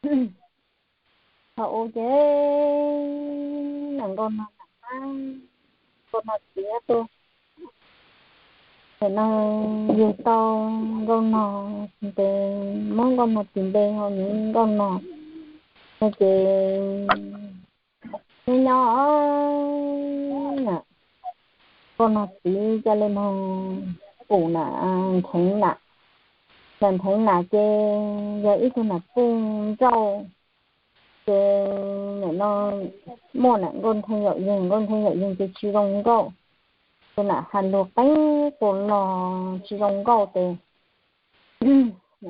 Thaum ub ces nam nkauj no nam hab nkauj no txiv ob tug, nim no yug tau nkauj no, ces muab nkauj no tis npe hu ua nkauj no, ces nyob nyob nam nkauj no txiv ca le moog pum nam ntheev nam. Nam ntheev nam ces yog ib tug nam puj nrauj, ces nim no muaj nam nkauj nthe yaum yeeg, nkauj nthe yaum yeeg ces tsi zoo nkauj, tus nam has lug qeeb quas los tsi zoo nkauj ces nim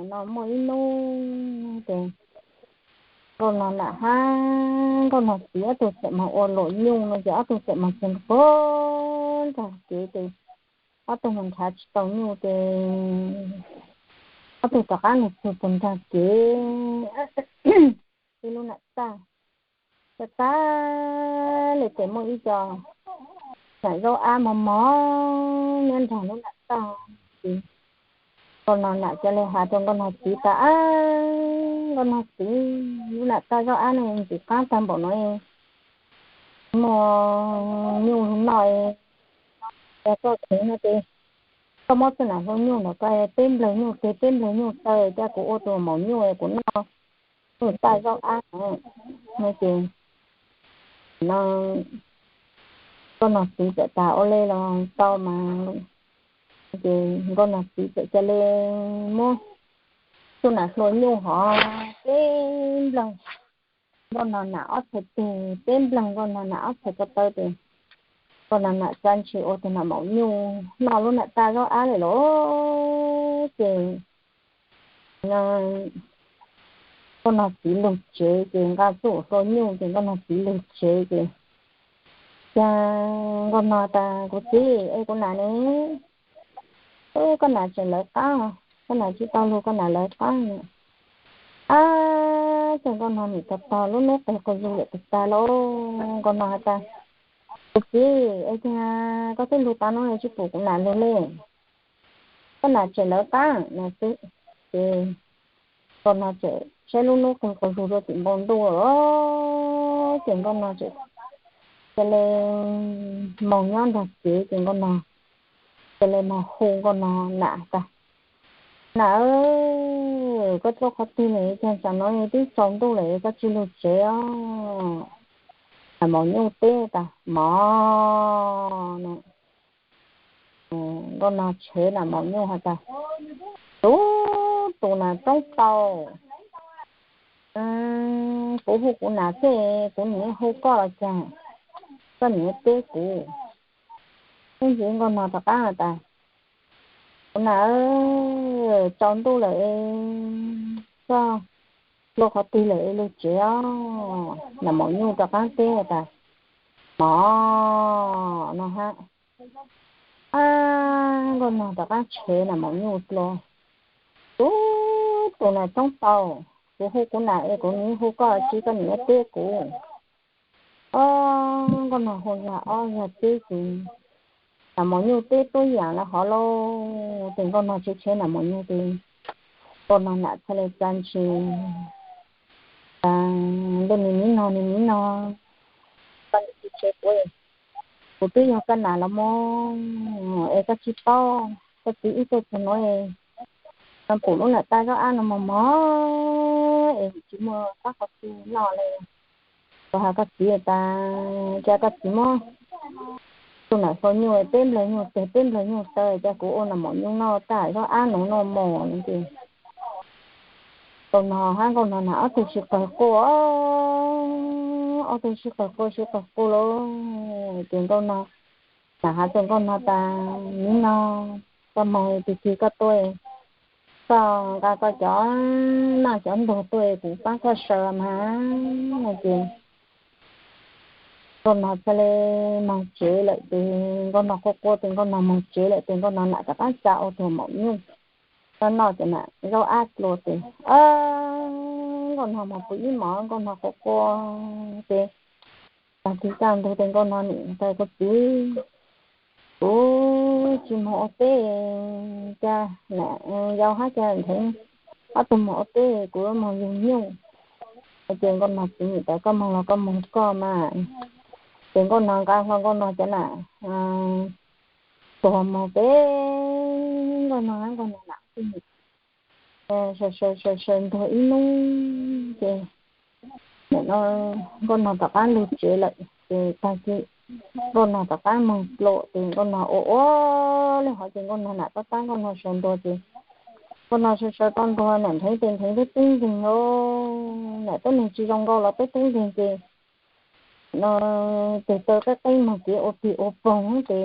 no muaj ib nub ces nkauj no nam hab nkauj no txiv ob tug txawm moog ua luam nyuj no ces ob tug txawm moog txug puag nraag kev ces ob tug moog nrhav tsi tau nyuj ces ob tug rov qaab lug txug puag nraag kev. Ib lub nam tag, tag tag le tes muaj ib co nam zaub ab mog mog nyob nraag lub nam tag. Nkauj no nam ca le has rua nkauj no txiv tas, Ab, nkauj no txiv, lub nam tag zaub ab no ntxim qaab taag npaum no, muaj nyuj lug noj, koj kheev no ces koj muab txug nam hlua nyuj ntawm koj peb nplawg nyuj teg peb nplawg nyuj taw ca kuv ua tug maum nyuj kuv noj lub nam tag zaub ab no ces no nkauj no txiv txawm tas ua le los tau mas, ces nkauj no txiv txawm ca le muab tug nam hlua nyuj hov peb nplawg nkauj no nam ob txhais teg, peb nplawg nkauj no nam ob txhais ko taw ces nkauj no nam txav ntshis ua tug nam maum nyuj noj lub nam tag zaub ab lawm los ces nkauj no txiv lug tsev ces nqa txug hlua nyuj ces nkauj no txiv lug tsev ces ca nkauj no tas, Kuv txiv es kuv nam ne? Koj nam tseem lawv qaab, koj nam tsi tau lug koj nam lawv qaab. Ab, ces nkauj no nim tog tog lub nub qig quas zug lawm tag tag lauj. Nkauj no has tas, Kuv txiv es koj twb lug tas no tsi pum kuv nam lug le, koj nam tseem lawv qaab no xwb. Ces nkauj no tseem saib lub nub qig quas zug rua tim npoo ntuj lawm ces nkauj no tseem ca le moog nyob nraag kev ces nkauj no ca le moog hu nkauj no nam tas, Nam, koj tuaj qhov twg lawm? Caag tsam no twb tsaus ntuj lawm koj tsi lug tsev os? Nam maum nyuj teb tas, Mog no. Nkauj no tshev nam maum nyuj has tas, Tub, tus nam tsoob tau, kuv hu kuv nam xwb, kuv nim hu koj los caag, koj nim teb kuv. Ib ntsis nkauj no rov qaab has tas, Kuv nam, tsaus ntuj lawm, koj lug qhov twg lawm es lug tsev os? Nam maum nyuj rov qaab teb tas, Mog no hab. Ab, nkauj no rov qaab tshev nam maum nyuj dlua, Tub, tus nam tsoob tau, kuv hu kuv nam es kuv nim hu koj tsi koj nim teb kuv. Ob, nkauj no hu yag ob yag teb ces nam maum nyuj teb tuab yaam lawm hov lauj. Ces nkauj no tshev tshev nam maum nyuj ces nkauj no nam txhad le txav ntshis tas, Ntuj, nwg nim no, nwg nim no, koj nim tsi tshev kuv, kuv twb yog koj nam los mog, es koj tsi paub koj txiv wb tuaj txug nuav es pum lub nam tag zaub ab no mog mog es tsi muaj qab qhov twg noj le. Kuv has koj txiv tas, Ca koj txiv muab tug nam hlua nyuj peb nplawg nyuj teg peb nplawg nyuj taw ca kuv ua nam maum nyuj noj tag zaub ab nuav nua mog no ces nkauj no hab nkauj no nam ob tug sib qawg quaj, ob tug sib qawg quaj sib qawg quaj lauj. Ces nkauj no nam has rua nkauj no tas, Nim no koj moog tug twg koj tuaj, koj nqa koj cov naj cov ntuag tuaj kuv paab koj saw mas. No ces nkauj no txhad le moog tsev lawm ces nkauj no quaj quaj ces nkauj no moog tsev lawm ces nkauj no nam rov qaab tsa ua tug maum nyuj noj noj ces nam zaub ab dlua ces nkauj no moog pw ib mos nkauj no quaj quaj ces tag kis kaj ntug ces nkauj no nim tas, Kuv txiv, kuv tsi moog ua teb, ca nam yau hab ca ntheev ob tug moog ua teb, kuv moog yug nyuj. Ces nkauj nog txiv nim tas koj moog los koj moog koj mas. Ces nkauj nog nqa hlo nkauj nog cov nam tuag moog pem nkauj nog, nkauj nog nam txij nim sawv sawv sawv ntuag ib nub ces nim no nkauj nog tom qab lug tsev lawm ces tag kis nkauj nog tom qab moog pluam ces nkauj nog ua ua le hov ces nkauj nog nam tab tab nkauj nog sawv ntuag ces nkauj nog sawv sawv tau ntuag nam nrheev tes nrheev tub tub nkeeg os, nam tub neeg tsis zoo nkaus los tub tub nkeeg ces no tes taw qeb qeb moog kev ua plig ua poog ces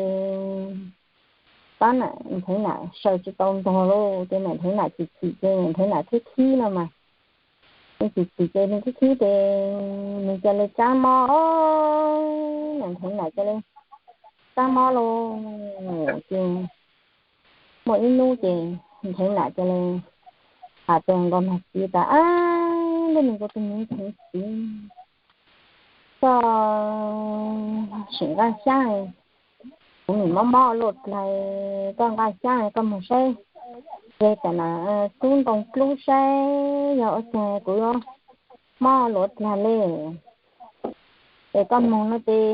tab nam nrheev nam sawv tsis tau ntuag lauj ces nam nrheev nam chim chim ces nam nrheev nam khib khib no mas, nws chim chim ces nws khib khib ces nws ca le tsab mob, nam nrheev nam ca le tsab mob lauj ces muaj ib nub ces nrheev nam ca le has rua nkauj nog txiv tas, ab, leej nus kuv tus me nrheev txiv, koj sim nqaj xyaab, kuv nim mob mob luaj dlaig, koj nqaj xyaab koj moog saib ze tam nam xub ntoo dlub saib yog ua caag kuv yuav mob luaj dlaig le. Es koj moog no ces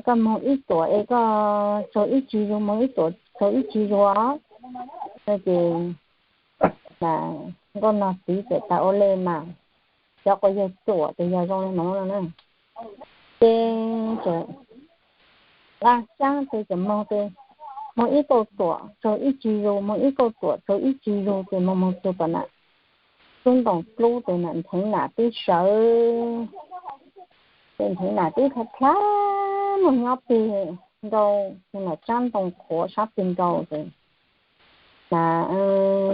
koj moog ib tuam es koj tsaug ib tsig zuj, moog ib tuam tsaug ib tsig zuj. No ces nkauj nog txiv txawm tas ua le mas, cov quas yawg tuam tes yog zoo le nuav no na. Ces txawm nqaj xyaab tes txawm moog tes moog ib kauj tuam tsaug ib tsig zuj, moog ib kauj tuam tsaug ib tsig zuj ces moog moog txug tom nam xub ntoo dlub tes nam nrheev nam twb sawv, ces nrheev nam twb dlha dlha moog nyob peg nrau, nam tsab ntoo qhuav sab peg nrau ces nam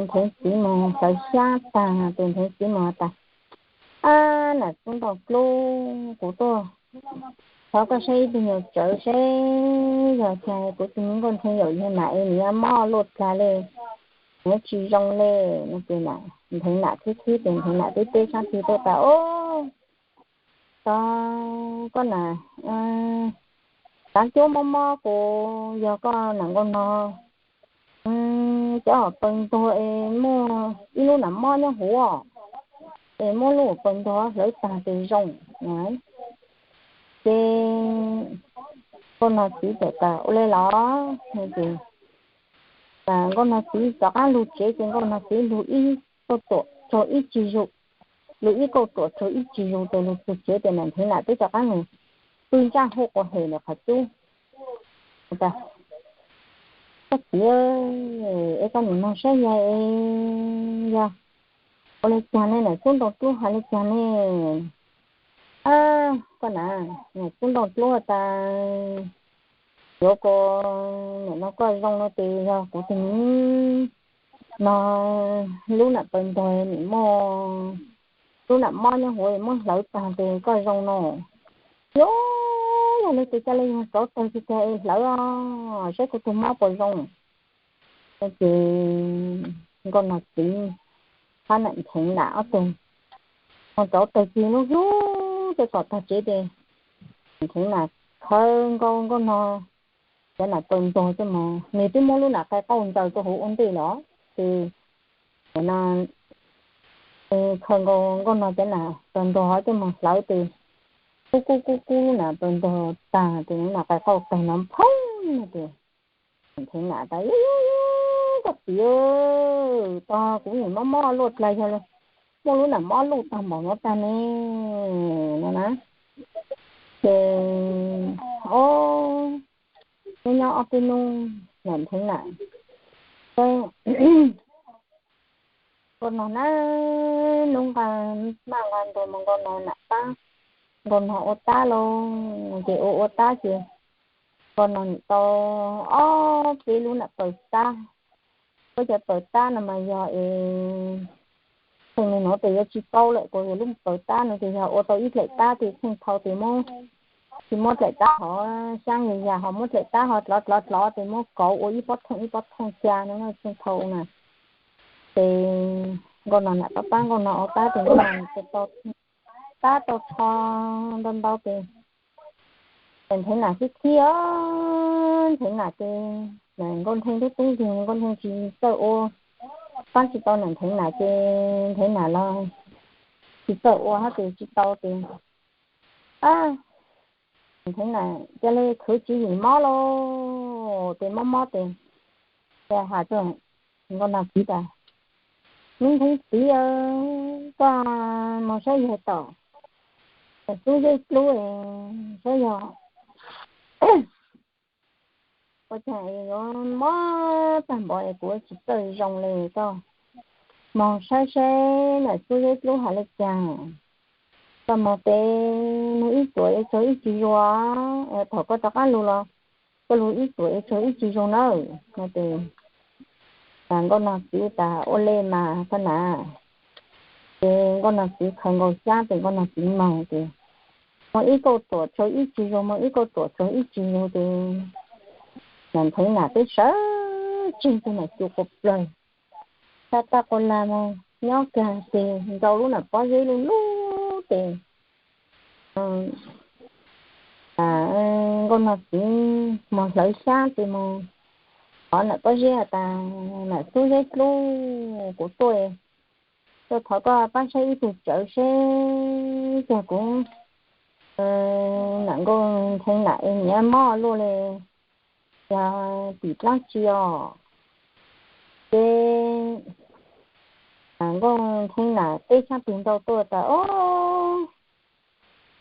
nrheev txiv moog xawv xyaab tag ces nrheev txiv moog has tas, ab, nam xub ntoo dlub, kuv tuaj thov koj saib ib tug nyuag tsawv saib yog caag kuv tus me nkauj ntxhee yaum yawg nam es nws yuav mob luaj dlaig le, nws tsis zoo le. No ces nrheev nam khib khib ces nrheev nam teb teb sab peg tuaj tas, o, tod koj nam, tav cuab mob mob kuv yog koj nam nkauj nog cov paws ntuag es muaj ib lub nam mob nyob huv es muab lub paws ntuag hlawv tag tes zoo. Ces nkauj nog txiv txawm tas ua le los, ces nkauj nog txiv rov qab lug tsev ces nkauj nog txiv lug ib kauj tuam tsaug ib tsig zuj, lug ib kauj tuam tsaug ib tsig zuj tes lug txug tsev tes nam nrheev nam twb rov qab mus pw ntsaj huv quas hem ntawm qhov cub. Koj txiv, es koj nim noog saib yog, yog ua le caag ne, nam xub ntoo dlub has le caag ne? Koj nam, nam xub ntoo dlub tas, yuav kuv nam no koj zoo no ces yog kuv tus me no lub nam paws ntuag nim muaj lub nam mob nyob huv muab hlawv tag tes koj zoo no. Yog, yog le tes ca le yog rauv tawg tsis tag es hlawv os, saib kuv tug mob puas zoo. Ces nkauj nog txiv hab nam nrheev nam ob tug moog rauv tawg txig lub hlub tej tom tag tsev tes nrheev nam khawb nkauj, nkauj nog cov nam paws ntuag coj moog, nws twb muab lub nam qai qauj ntsaws rua huv ua ntej los ces no khaws nkauj, nkauj nog cov nam paws ntuag coj moog hlawv tes kub kub kub kub lub nam paws ntuag tag tes nam qai qauj tawg nov phoob no ces nrheev nam tas, koj txiv, tog kuv nim mob mob luaj dlaig yog muaj lub nam mob luj tag npaum no tag ne, no na. Ces o, nyob nyob ob peb nub nam nrheev nam, nkauj nog na, nub nqa maj nqa ntuag mas nkauj nog nam tab, nkauj nog ua tab lauj, ces ua ua tab ces nkauj nog nim tau ob peb lub nam paws tab. Kuv cov paws tab no mas yog es txheej nuav tes yuav tsis tau lawm, kuv lub paws tab no tes yog ua tau ib dlaim tab tes txheej thaus tes muab, tsis muab dlaim tab hov xyaab yag yag, ho muab dlaim tab ho dlov dlov dlov tes muab kauv ua ib pob thooj ib pob thooj xya no txheej thaus na. Ces nkauj nog nam pab pab nkauj nog ua tab tes nkauj nog tau tab tau tsho ntau ntau tes nrheev nam khib khib os, nrheev nam ces nkauj nrheej tub tub nkeeg, nkauj nrheej tsis txawj ua, pab tsis tau nam nrheev nam ces nrheev nam los tsis txawj ua hab tes tsis tau tes, a, Ntheev Nam ca le khwv tswv yim mob lauj, tes mob mob tes, tes has rua Nkauj Nog txiv tas, Me Ntheev txiv, koj moog saib yaig tom xub zeb dlub saib yog ua caag es yuav mob taag npaum es kuv tsis txawj zoo le, koj moog saib saib nam xub zeb dlub has le caag. Koj moog tes moog ib tuam es tsaug ib tsis zoo, thaum koj rov qab lug los koj lug ib tuam es tsaug ib tsis zoo nawb no tes, Nkauj Nog txiv tas, Ua le mas koj nam. Ces Nkauj Nog txiv khaws nkaus xyab tes Nkauj Nog txiv moog tes, moog ib kauj tuam tsaug ib tsis zoo, moog ib kauj tuam tsaug ib tsis zoo tes, nam Ntheev Nam peb sawv tsees tug nam cua quas plawg, sab taj quas lag moog nyob kag tes nrau lub nam pob zeb lug lug tes Nkauj Nog txiv moog hlawv xyab tes moog thov nam pob zeb has tas, Nam xub zeb dlub, kuv tuaj, tuaj thov koj pab saib ib tug tsawv seb cog kuv nam Nkauj Ntheev Nam es nyiam mob luaj le, yog tim dlaab tsi os? Ces Nkauj Ntheev Nam teb xyaab pig ntau tuaj tas,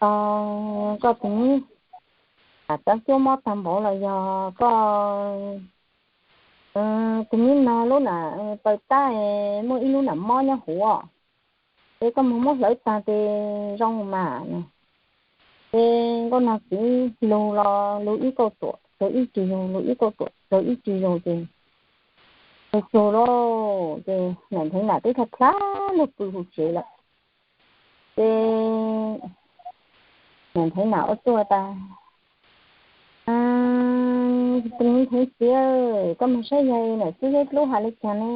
Ob, koj tus mib, txav cuab mob taag npaum los yog koj tus mib no lub nam paws tab muaj ib lub nam mob nyob huv, es koj moog muab hlawv taag tes zoo mas no. Ces Nkauj Nog txiv lug los lug ib kauj tuam tsaug ib tsis zoo, lug ib kauj tuam tsaug ib tsis zoo ces tsaug lauj, ces nam Ntheev Nam teb thaj dlha lug pw huv tsev lawm. Ces nam Ntheev Nam ua tuaj tas, Tus Ntheev txiv, koj moog saib yaig nam xub zeb dlub has le caag ne?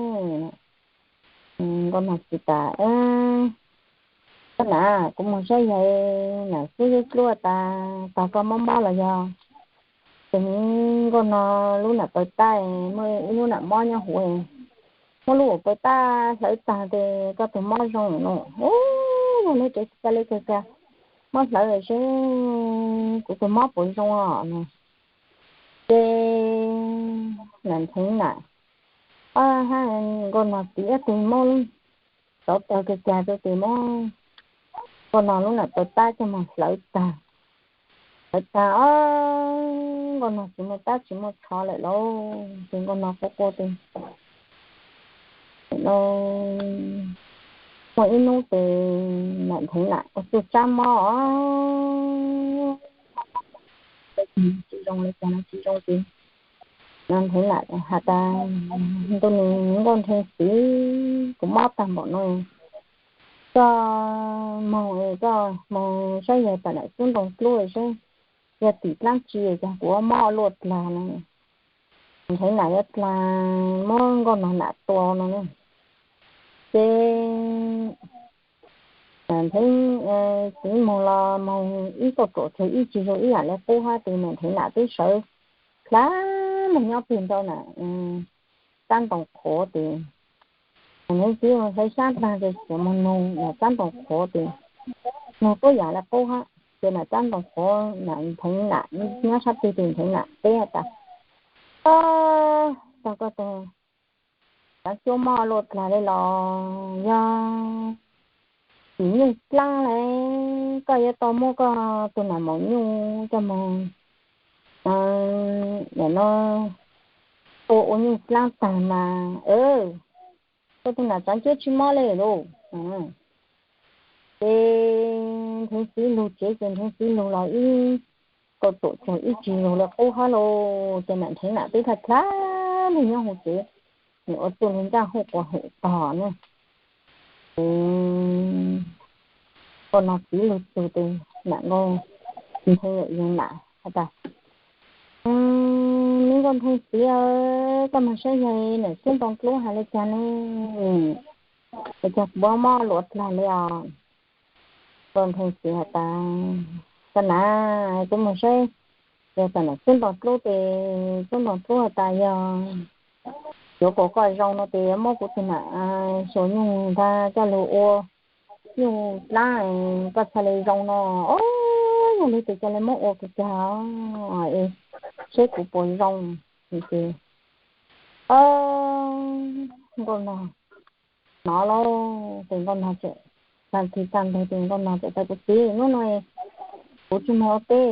Nkauj Nog txiv tas, Koj nam, kuv moog saib yaig nam xub zeb dlub tas, tas koj mob mob los yog tus mib Nkauj Nog lub nam paws tab muaj ib lub nam mob nyob huv, muab lub uas paws tab hlawv taag tes koj tus mob zoo no. Ub, yog le tes ca le kag kag, muab hlawv seb kuv tus mob puas zoo os no. Ces nam Ntheev Nam, Nkauj Nog txiv ob tug mob, tov tawg kag kag rua tes muab Nkauj Nog lub nam paws tab coj moog hlawv taag. Hlawv taag, ob, Nkauj Nog tsis muaj tab tsis muaj tshov lawm lauj. Ces Nkauj Nog quaj quaj tes, no, muaj ib hnub tes nam Ntheev Nam ua txuj tsab mob os, tsis zoo le caag no tsis zoo ces nam Ntheev Nam has tas, Ntuj, nws Nkauj Ntheev txiv, kuv mob taag npaum no, koj moog, koj moog saib yaig tom nam xub ntoo dlub seb yog tim dlaab tsi cog kuv mob luaj dlag no. Ntheev Nam yuav dlag muab Nkauj Nog Nam tua no. Ces nam Ntheev txiv moog los moog ib kauj tuam tsaug ib tsis zoo ib yaam le qub hab tes nam Ntheev Nam twb sawv dlha lug nyob peg nrau nam tsab ntoo qhuav tes nam Ntheev txiv hlawv xyab taag tes tsuas moog nug nam tsab ntoo qhuav tes nug tuab yaam le qub hab ces nam tsab ntoo qhuav nam Ntheev Nam nyob sab peg tes Ntheev Nam teb tas, Tog koj tug, tsav cuab mob luaj dlag le los yog tim nyuj dlaab le, koj yuav tau muab koj tug nam maum nyuj coj moog, no, ua ua nyuj dlaab taag mas, koj tug nam tsav cuab tsis mob le lauj. Ces Ntheev txiv lug tsev ces Ntheev txiv lug los ib kauj tuam tsaug ib tsis zoo le qub hab lauj. Ces nam Ntheev Nam twb thaj dlha lug nyob huv tsev, nws ua txuj lug ncaaj huj quas hum tog na. Ces Nkauj Nog txiv lug txug tes nam Nkauj Ntheev Nam has tas, Mib Nkauj Ntheev txiv, koj moog saib yaig nam xub ntoo dlub has le caag ne? Es cog kuv mob luaj dlag le os. Nkauj Ntheev txiv has tas, Koj nam, kuv moog saib yaig tom nam xub ntoo dlub tes xub ntoo dlub has tas yog yuav kom koj zoo no tes yuav muab kuv tug nam xyuas nyuj ntag coj lug ua nyuj dlaab, koj txhaj le zoo no. Ov, yog li tes ca le muab ua kuv cag es seb kuv puas zoo. Ces nkauj nog hnov lawm ces nkauj nog txawm tag kis tag nrho ces nkauj nog txawm tas, kuv txiv, hnub no kuv tsis moog ua teb,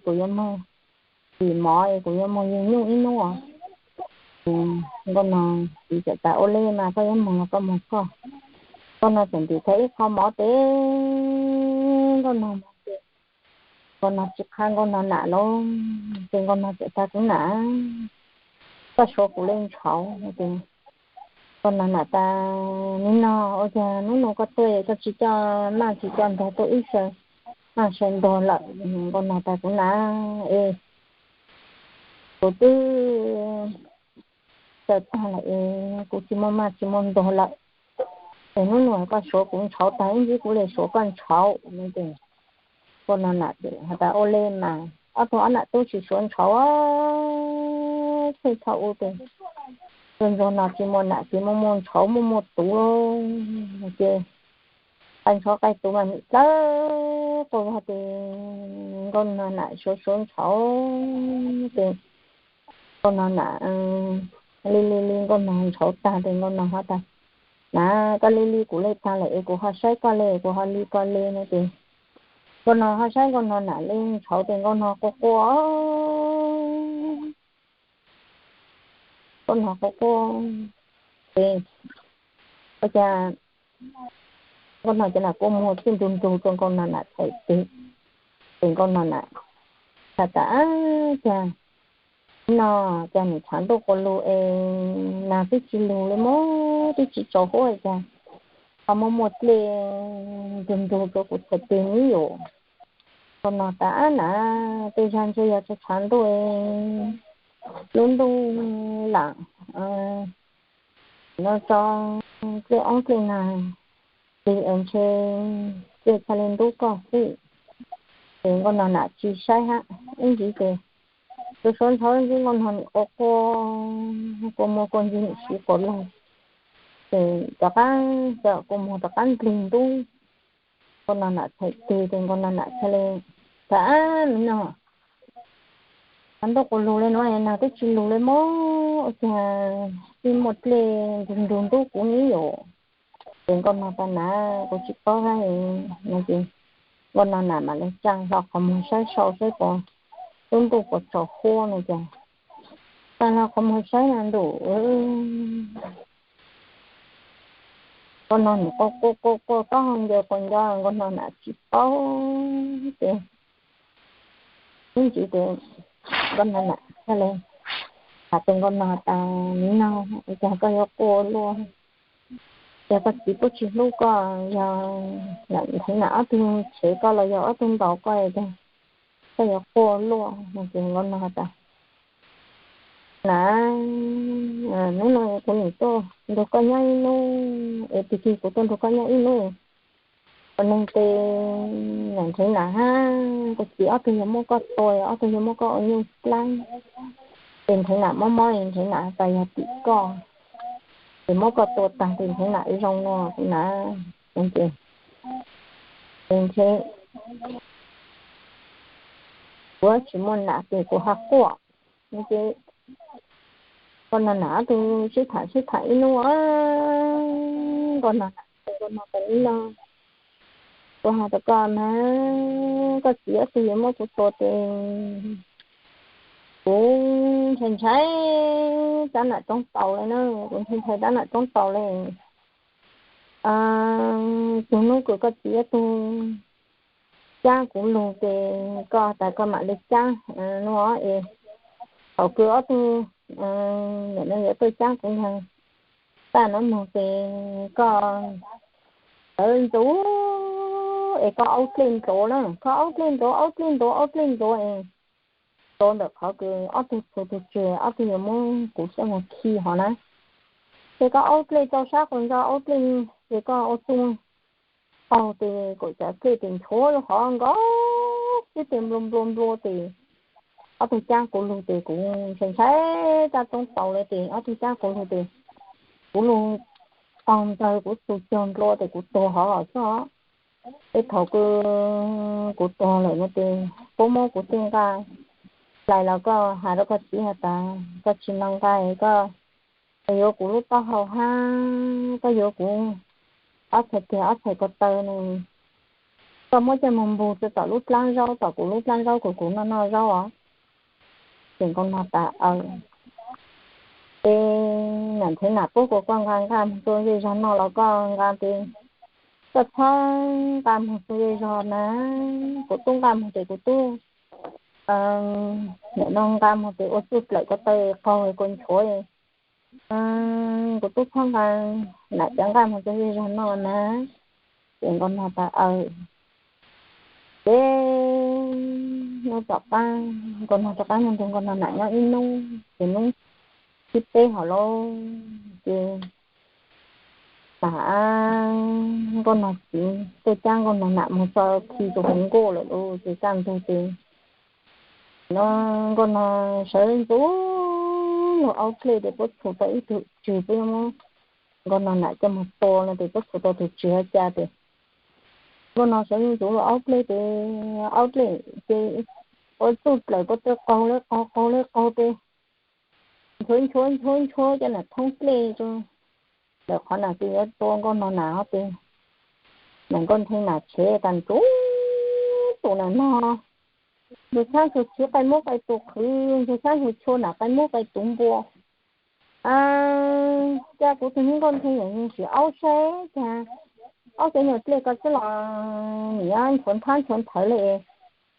kuv yuav moog tim mov es kuv yuav moog yug nyuj ib nub. Nkauj nog txiv txawm tas, ua le mas koj yuav moog los koj moog koj. Nkauj nog txawm ntim tau ib qho mov tes nkauj nog moog ces nkauj nog tsis qha nkauj nog nam lawm ces nkauj nog txawm tas, kuv nam, koj suav kuv le ntshauv. Nkauj nog nam tas, nim no ua cas hnub no koj tuaj koj tsis coj maj tsis coj ntog tuaj ib sab, maj sab ntog lawm. Nkauj nog tas, kuv nam es kuv twb txawj tag lawm es kuv tsis muaj maj tsis muaj ntog lawm. Es hnub no koj suav kuv ntshauv tag ib ntsis kuv le suav koj ntshauv no ces nkauj nog nam has tas, ua le mas. Ob tug ob nam tub tsis suav ntshauv, txhij thaum ub tes ntsuag ntsuag no tsis muaj nam tsis muaj muaj ntshauv muaj muaj tuv ces qaij ntshauv qaij tuv mas nim dlawb quas vag tes nkauj nog nam suav suav ntshauv tes nkauj nog nam li li li nkauj nog ntshauv tag tes nkauj nog has tas, nam, koj li li kuv le tag lawm es kuv ho saib koj le kuv ho li koj le no ces nkauj nog ho saib nkauj nog nam le ntshauv tes nkauj nog quaj quaj nkauj nog quaj quaj ces ua cas nkauj nog cov nam kua muag txij ntug ntug rua nkauj nog nam txhais tes, ces nkauj nog nam has tas, ab, cas no cas nim tshav ntuj quas lug es nag twb tsis lug le mog, twb tsis tsaus huab cas ho muaj muaj dlej ntug ntug rua kuv txhais tes ne yom. Nkauj nog tas, ab nam, tej zag ntshe yog tshav ntuj, lub ntuj lam no tso dlej oob dlej nag lig es ntshe dlej txhaj le ntub koj xwb. Ces nkauj nog nam tsis saib hab ib ntsis ces suav suav ntshauv ib ntsis nkauj nog nim quaj quaj, kua muag kua ntxig nim siv quas lug ces rov qab, kua muag rov qab ndlig ntub. Nkauj nog nam txhais tes ces nkauj nog nam txhaj le tas, ab, nim no tshav ntuj quas lug le nuav nag twb tsis lug le mog, ua cas twb muaj dlej ntug ntug ntub kuv ne yom. Ces nkauj nog tas, nam, kuv tsis paub hab no ces nkauj nog nam mam le tsa hlo qhov muag saib sau saib puas, lub ntuj puas tsaus huab no ces tsa hlo qhov muag saib na ntuj, nkauj nog nim quaj quaj quaj quaj taub hau ncaws quas nco, nkauj nog nam tsis paub ces ib ntsis ces nkauj nog nam txhaj le has tes nkauj nog tas, nim no cas koj yuav quaj luaj, yog koj txiv puab tsis hlub koj, yog lam nrhiav nam ob tug tshev koj los yog ob tug ntaus koj, koj yuav quaj luaj no ces nkauj nog tas, nam, hnub no kuv nim tuaj nrug koj nyob ib hnub es pig kig kuv tuaj nrug koj nyob ib hnub, ua neeg tes lam nrhiav nam hab koj txiv ob tug yuav muab koj tua, ob tug yuav muab koj ua nyuj dlaab, ces nrhiav nam mob mob nrhiav nam tas yog tim koj, ces muab koj tua tag ces nrhiav nam zoo no kuv nam, ces ces ntshe kuv tsis muaj nam ces kuv ho quaj no ces nkauj nog nam ob tug sib tham sib tham ib hnub, nkauj nog nam, nkauj nog tas, nim no kuv has rau koj mas, koj txiv ob tug yuav muab kuv tua tes kuv ntshai ntshai tab nam roob taus le na, kuv ntshai ntshai tab nam roob taus le. Tug hnub kws koj txiv ob tug cab kuv lug ces koj tas koj mam li cab nuav es thaum kws ob tug nim no yuav tuaj cab kuv nkaag taj nuav moog ces koj txawv ntxuv es koj aub dlej ntxuav na, koj aub dlej ntxuav, aub dlej ntxuav, aub dlej ntxuav es ntxuav ntawm qhov kws ob tug txhua tug tseg ob tug yuav muab kuv coj moog khi hov na. Ces koj aub dlej rau sab quas nco aub dlej, ces koj ua txuj qaug tes kuv cov dlej tes nchuav lug hov nkaus xwb tes nplua nplua nplua tes ob tug cab kuv lug tes kuv ntshai ntshai tab roob taus le tes ob tug cab kuv lug tes kuv lug qaug ntawg kuv txus caug nplua tes kuv tuag hov xwb. Es thaum kuv tuag lawm no tes puab muab kuv tej nqaj hlais los koj has rau koj txiv has tas koj tsis noj nqaj, koj yuav kuv lub taub hau hab koj yuav kuv ob txhais tes ob txhais ko taw no, koj muab coj moog npug rua tom lub dlaab zaub, tom kuv lub dlaab zaub kuv kuv noj noj zaub os. Ces nkauj nog tas aw. Ces nam ntxhais nam puab kuas koj nqa nqaj moog rua zej zog noj los koj nqa tes, koj txhob nqa moog rua zej zog na, kuv tub nqa moog tes kuv tub, nim no nqa moog tes ua txuj dlawm ko taw qaug kua nchuav, kuv tub txhob nqa nam cov nqaj moog rua zej zog noj na. Ces nkauj nog tas aw. Ces hnub tom qab nkauj nog rov qab moog nrug nkauj nog nam nyob ib nub, ces nub thib peb hov lauj, ces nam nkauj nog txiv tuaj cab nkauj nog nam moog tso khi rua huv nkuaj lawm lauj. Ces kaj ntug ces no nkauj nog sawv ntxuv lug aub dlej tes puab txhum tau ib tug tswg, puab yuav muab nkauj nog nam coj moog tua no tes puab txhum tau tug tswg hab ca tes nkauj nog sawv ntxuv lug aub dlej tes, aub dlej ces ua txuj dlawm ko taw qaug le qaug qaug le qaug tes nchuav nchuav nchuav nchuav cov nam thoob dlej rua ntawm qhov nam tes yuav tua nkauj nog nam hov tes, nam nkauj nthe nam tshev tas ntxuv tus nam no, ntxuag xyaab ntxuag tshiv qai muab qai tus qhwv, ntxuag xyaab ntxuag chua nam qai muab qai tus npua. Ca kuv tug me nkauj nthe yog yeej tsis aub saib, ca aub cov nyuag dlej ko xwb los nim nchuav nthab nchuav nthawv le,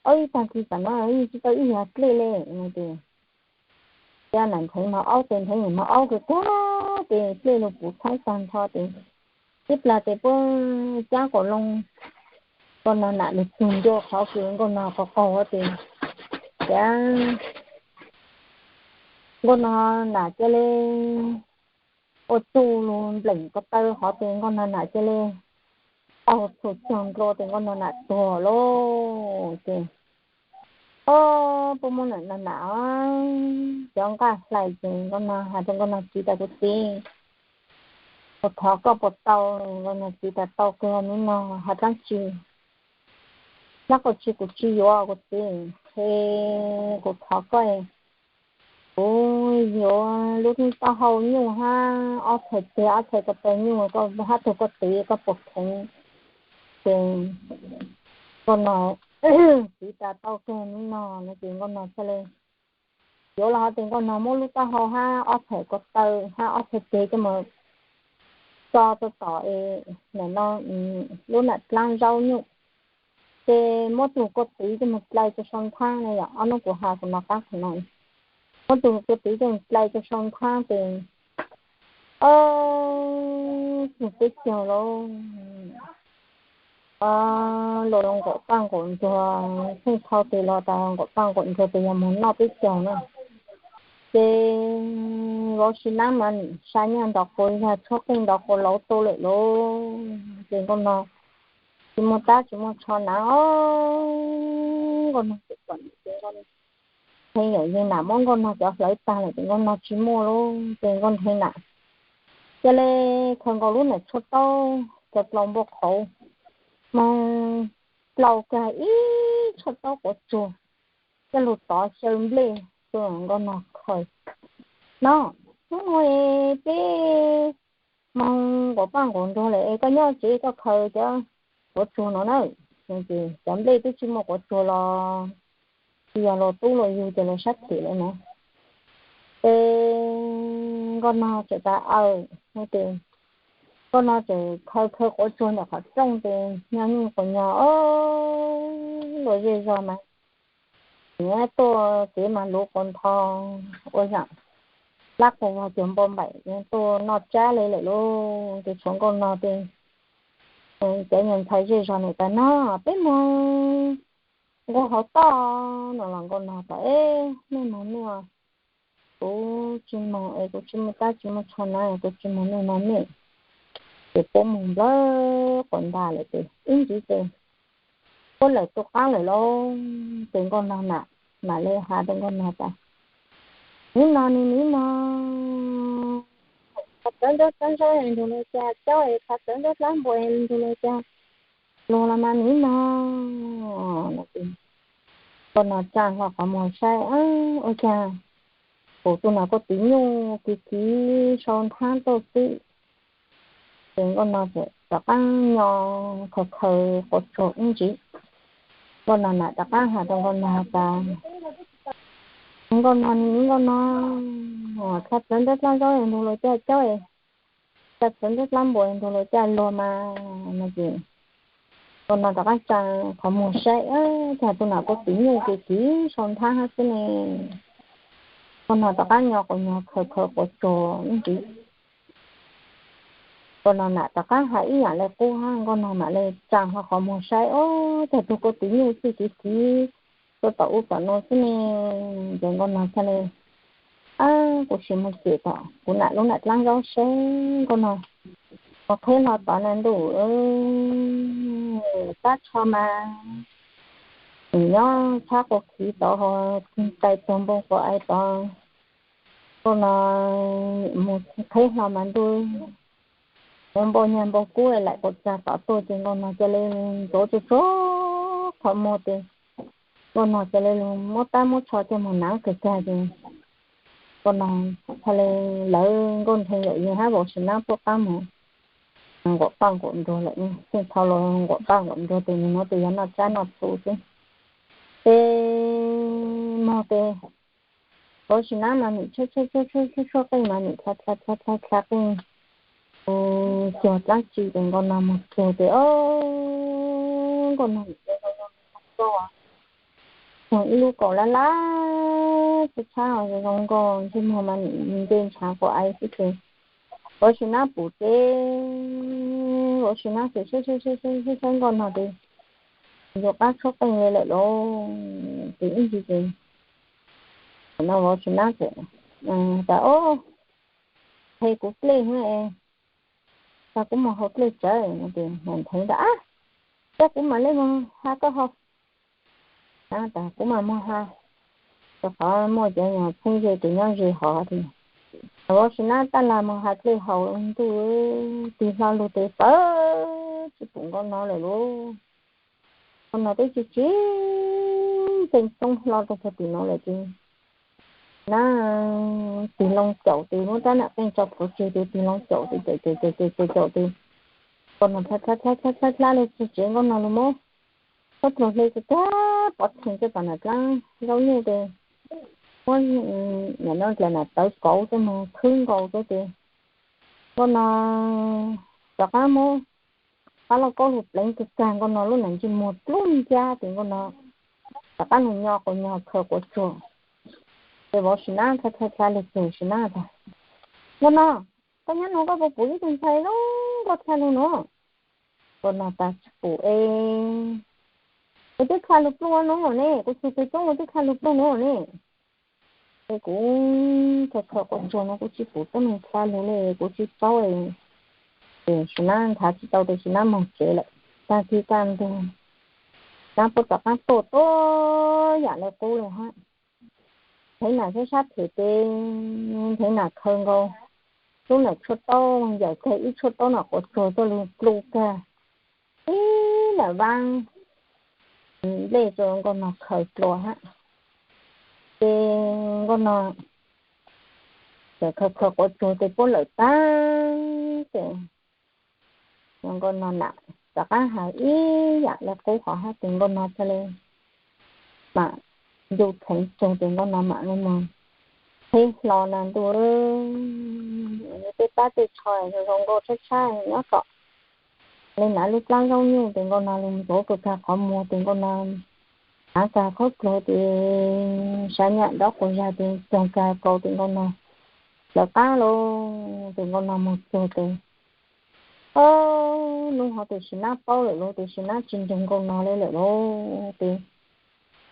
aub ib tag kis tam no yeej tsis tau ib yam dlej le no tes, ca nam ntxhais mog aub tes ntxhais mog aub kawg kawg tes dlej lug puv txheeb tag nrho tes, ib plag tes puab cab quas loo nkauj nog nam lug tug ncua qhov kws nkauj nog qaug qaug tes, ca nkauj nog nam ca le ua txuj lug npleem ko taw hov tes nkauj nog nam ca le qaug txhum caug nplua tes nkauj nog nam tuag lauj. Ces o, puab muab nam nam cov nqaj hlais ces nkauj nog has rua nkauj nog txiv tas kuv txiv, kuv thov koj puas tau? Nkauj nog txiv tas tau kawg, nub no has dlaab tsi, dlaab tsi kuv tsis yuav kuv txiv, es kuv thov koj, kuv yuav lub taub hau nyuj hab ob txhais tes ob txhais ko taw nyuj, koj hab tug koj txiv koj puas kheev? Ces nkauj nog txiv tas tau kawg, nub no no ces nkauj nog thiaj le yuav los hov tes nkauj nog muab lub taub hau hab ob txhais ko taw hab ob txhais tes coj mus tso rua tom es nam no lub nam dlaab zaub nyuj, ces muab tug koj txiv coj mus dlai rua sau nthaab ne, yog ob nub kuv has kuv no qab qhov no, muab tug koj txiv coj mus dlai rua sau nthaab tes o, tug peb caug lauj, luas nqaum paj nqaum ntsuag, theej thau tes los tas nqaum paj nqaum ntsuag tes yog moog noj peb caug na. Ces vauv Sis Nab mas nim sa nyaj nrov quas yag, tshuab qeej nrov quas lauv tu lawm lauj. Ces nkauj nog tsis muaj tab tsis muaj tsho na, nkauj nog txawm pom ces nkauj nog, pheej yawm yeej nam muab nkauj nog cov hlawv tag lawm ces nkauj nog tsis muaj lauj. Ces nkauj nthe nam ca le khaws nkaus lub nam tshuaj taub cov dlau npua qhauv, moog dlau kag ib tshuaj taub quav tsuag coj lug tov xyaw nplej rua nkauj nog khaws. No, hnub no peb moog nqaum paj nqaum ntsuag lawm es koj nyob tsev koj khaws cov quav tsuag no na. Cov nplej twb tsis muaj quav tsuag los tsis yog luas tub luas yug ces luas sab them lawm na. Ces nkauj nog txawm tas aw, ces nkauj nog txawm khaws khaws quav tsuag ntawm qhov rooj ces nyob nyuj quas nyog o, luas zej zog mas nyiam tuaj kev mas luv quas ntho ua zaam lab quas vog cuag npau npaim tuaj noj tsab le lawm lauj. Ces tshuav nkauj nog ces cov nyuag ntxhais zej zog nim tas no peb moog nqua hauv toj no los nkauj nog tas, mej moog mej, kuv tsis moog es kuv tsis muaj tab tsis muaj tsho na, kuv tsis moog mej moog mej. Ces puab moog nplawg quas ntas lawm ces ib ntsis ces puab lawm tu qaab lawm lauj. Ces nkauj nog nam, nam le has rua nkauj nog tas, nub no ne nub no Qhov txawv nruab dlab zaub es nrug luag cas caub es, qhov txawv nruab dlab npua es nrug luag cas luag los mas niv no. Nkauj no tsa hlo qhov muag saib, ua cas kuv tus nam kuj tiv nyuj kiv kiv sau nthab tuaj xwb. Ces nkauj no txawm rov qab nyo khaws khaws quav tsuag ib ntsis. Nkauj no nam rov qab has rau nkauj no tas, nkauj no, nkauj no, qhov txawv nruab dlab zaub es nrug luag cas caub es, qhov txawv nruab dlab npua es nrug luag cas luag mas no ces nkauj no rov qab tsa qhov muag saib, cas tus nam kuj tiv nyuj kiv kiv sau nthab hab xwb ne. Nkauj no rov qab nyo quav nyuag khaws khaws quav tsuag ib ntsis. Nkauj no nam rov qab has ib yam le qub hab, nkauj no mam li tsa hlo qhov muag saib, ua cas tus kuj tiv nyuj txij kiv kiv tuaj tom ub tom no xwb ne. Ces nkauj no txhaj le, kuv sim mus cem tom kuv nam lub nam dlaab zaub seb. Nkauj no mus qheb hlo tod na ntuj, tab tsho mas nws nyob tshab quas khiv tod ho, tais tuag npoo quas ai tod. Nkauj no mus qheb hlo mas ntuj, ua npau nyag npau kub laim quas txag tod tuaj ces nkauj no ca le ntxuav tsuag tsuag qhov muag tes nkauj no ca le muab tab muab tsho coj mus nav kawg kag ces nkauj no txhaj le lawv nkauj nrhee yawm yij hab vauv Sim Nab tuaj qab mus nquam paj nquam nruag lawm, txheej thaum los nquam paj nquam nruag tes nws nuav tes yog noj tsab noj txhu xwb. Ces mog tes vauv Sim Nab mas nim tshuab tshuab tshuab qeej mas nim dlha dlha dlha dlha qeej, cuag dlaab tsi tes nkauj no mus cuag tes, o, nkauj no nim zoo zoo nkauj, cuag ib lub kaus lab lab tshab tshab zoo nkauj, ntsej muag mas nim nce ntshav quas ai xwb tes vauv Sim Nab pum tes vauv Sim Nab tes saib saib saib saib nkauj no tes yuav qab tshuab qeej le lawm lauj. Ces ib ntsis ces no vauv Sim Nab tas, o, qhe kuv dlej, tas kuv mus haus dlej tsawv. Tes ntheev tas, coj kuv mam li mus has koj haus. Tas kuv mam mus has, rau qhov muaj cov nyuag phooj ywg tus nyob ze hov. Vauv Sim Nab tab lag mus has dlej haus, ntuj, tig hlo lug tes txawv tsis pum nkauj no lawm lauj. Nkauj no twb tsis tsis nkees txoob hlo rau puag tim no lawm ces nab tig loo caum tes muab rab nam qeej tso plhuav tseg tes tig loo caum tes caum caum caum caum caum tes nkauj no dlha dlha dlha dlha dlha dlha le txog tsev nkauj no lug muab qhov dluag hle tag pov theem coj tom nam dlaab zaub nyuj tes muab nam dlaab tawv kauv coj mus khwb nkaus xwb tes nkauj no rov qab muab qab lauj kaub lug pleev kag kag nkauj no lub nam ntsej muag dlub ncab tes nkauj no rov qab lug nyo quas nyuag khaws quas tsuag. Ces vauv Sim Nab dlha dlha dlha le txog Sim Nab tas, nkauj no, koj nyob nuav koj puas pum ib tug ntxhais zoo nkauj dlha lug nuav? Nkauj no tas, tsis pum es, kuv twb dlha lug pluj nuav ne, kuv txug peg roob kuv twb dlha lug pluj nuav ne. Es kuv khaws khaws quas tsuag no kuv tsis pum tuab neeg dlha lug le kuv tsis paub. Ces Sim Nab nthav tsis tau tes Sim Nab moog tsev lawm. Tag kis kaj ntug, Nab puab rov qaab tuaj tuab yam le qub le hab. Ntheev nam sab sab phem tes ntheev nam khaws nkaus lub nam tshuaj taub, yawm kag ib tshuaj taub nam quas tsuag tuaj lug pluj kag ib nam vaab nplej rua nkauj no khaws dlua hab. Ces nkauj no txawm khaws khaws quas tsuag tes puab lawm tag ces nkauj no nam rov qaab has ib yam le qub hov hab tes nkauj no txhaj le mam ncu dheev tsuag tes nkauj no mam le moog qheb hlo na ntuj, tej pab tej tsho zoo zoo nkauj tshab tshab nyob tom le nam lub dlaab zaub nyuj tes nkauj no lug ntxuav kag kag qhov muag tes nkauj no hnav kag khaub dluag tes sab nyam nrov quas zag tes cog kag kaus tes nkauj no lawv qaab lauj tes nkauj no moog txug tes, o, nub hov tes Sim Nab paub lawm lauj tes Sim Nab tsis nrug nkauj no le lawm lauj tes,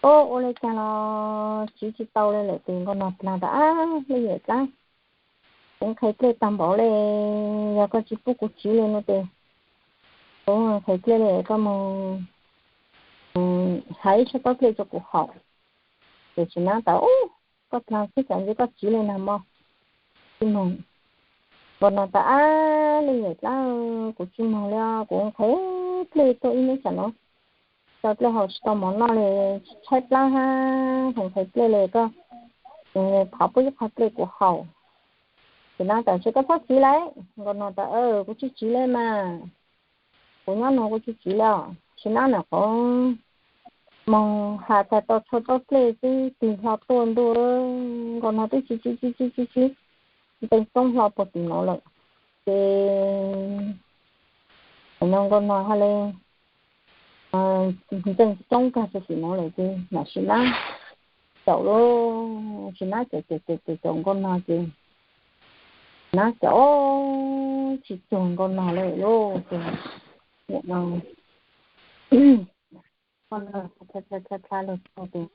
o, ua le caag los tsiv tsis tau le lawm tes nkauj no plag tas, ab, le yawm dlaab, kuv nqhis dlej tag npaum le, yog koj tsis pub kuv tsiv le no tes kuv nqhis dlej le koj moog has ib tshuaj taub dlej rua kuv haus. Ces Sim Nab tas, ub, koj plag xwb tsam ntshe koj tsiv le nag mo, tsis moog Nkauj Nog tas, Ab, leej niam dlaab, kuv tsi moog le, kuv nqhis dlej tuaj ib hnub tsam no, tau dlej haus tsi tau mov noj le, tshaib plab hab, nqhis dlej le, koj thov pub ib qho dlej kuv haus. Txiv Nab tas, Koj txhob tsiv le. Nkauj Nog tas, Kuv tsi tsiv le mas, kuv nyob nuav kuv tsi tsiv le. Txiv Nab nam qhuav moog has tas tau txhua tau dlej xwb, tig hlo tuaj ntua, Nkauj Nog twb tsi tsiv tsi tsiv tsi tsiv, ntees toob hlo puag tim nuav lawm. Ces no Nkauj Nog has le ntees toob kag puag tim nuav lawm ces nam Txiv Nab caum lauj, Txiv Nab caum caum caum caum Nkauj Nog ces Nab caum tsi cuag Nkauj Nog le lauj ces, Nkauj Nog dlha dlha lug tuag ces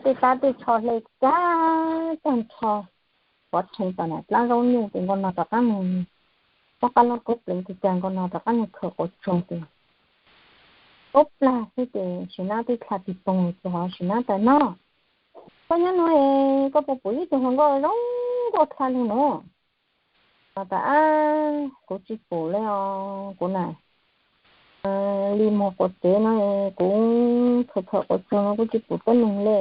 tej tab tej tsho hle kag tag nrho, pov rheev tom nam dlaab zaub nyuj ces Nkauj Nog rov qaab moog, muab qab laub kaub pleev tag ces Nkauj Nog rov qaab moog khaws quav tsuag ces, ub plag xwb ces Txiv Nab twb dlha tig poog lug txug hov. Txiv Nab tas, Nov, koj nyob nuav es koj puas pum ib tug hluas nkauj zoo nkauj dlha lug nuav? Nov tas, Ab, kuv tsi pum le os, kuv nam li muag quas tsev no, kuv khaws khaws quav tsuag no kuv tsi pum tuab neeg le.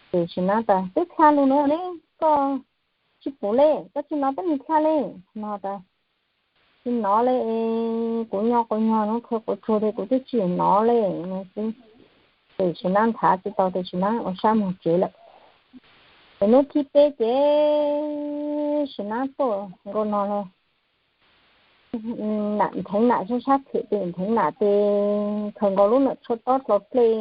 Ces Txiv Nab tas, Twb dlha lug nuav ne, koj tsi pum le, koj tsi nov tuab neeg dlha le? Nov tas, Tsi nov le, kuv nyob quas nyog nuav khaws quav tsuag le kuv twb tsi nov le no xwb. Ces Txiv Nab nthav tsi tau ces Txiv Nab ua sab moog tsev lawm. Ces nub thib peb ces Txiv Nab tuaj, Nkauj Nog le nam ntheev nam sab sab phim tes ntheev nam tes khaws nkaus lub nam tshuaj taub dlau dlej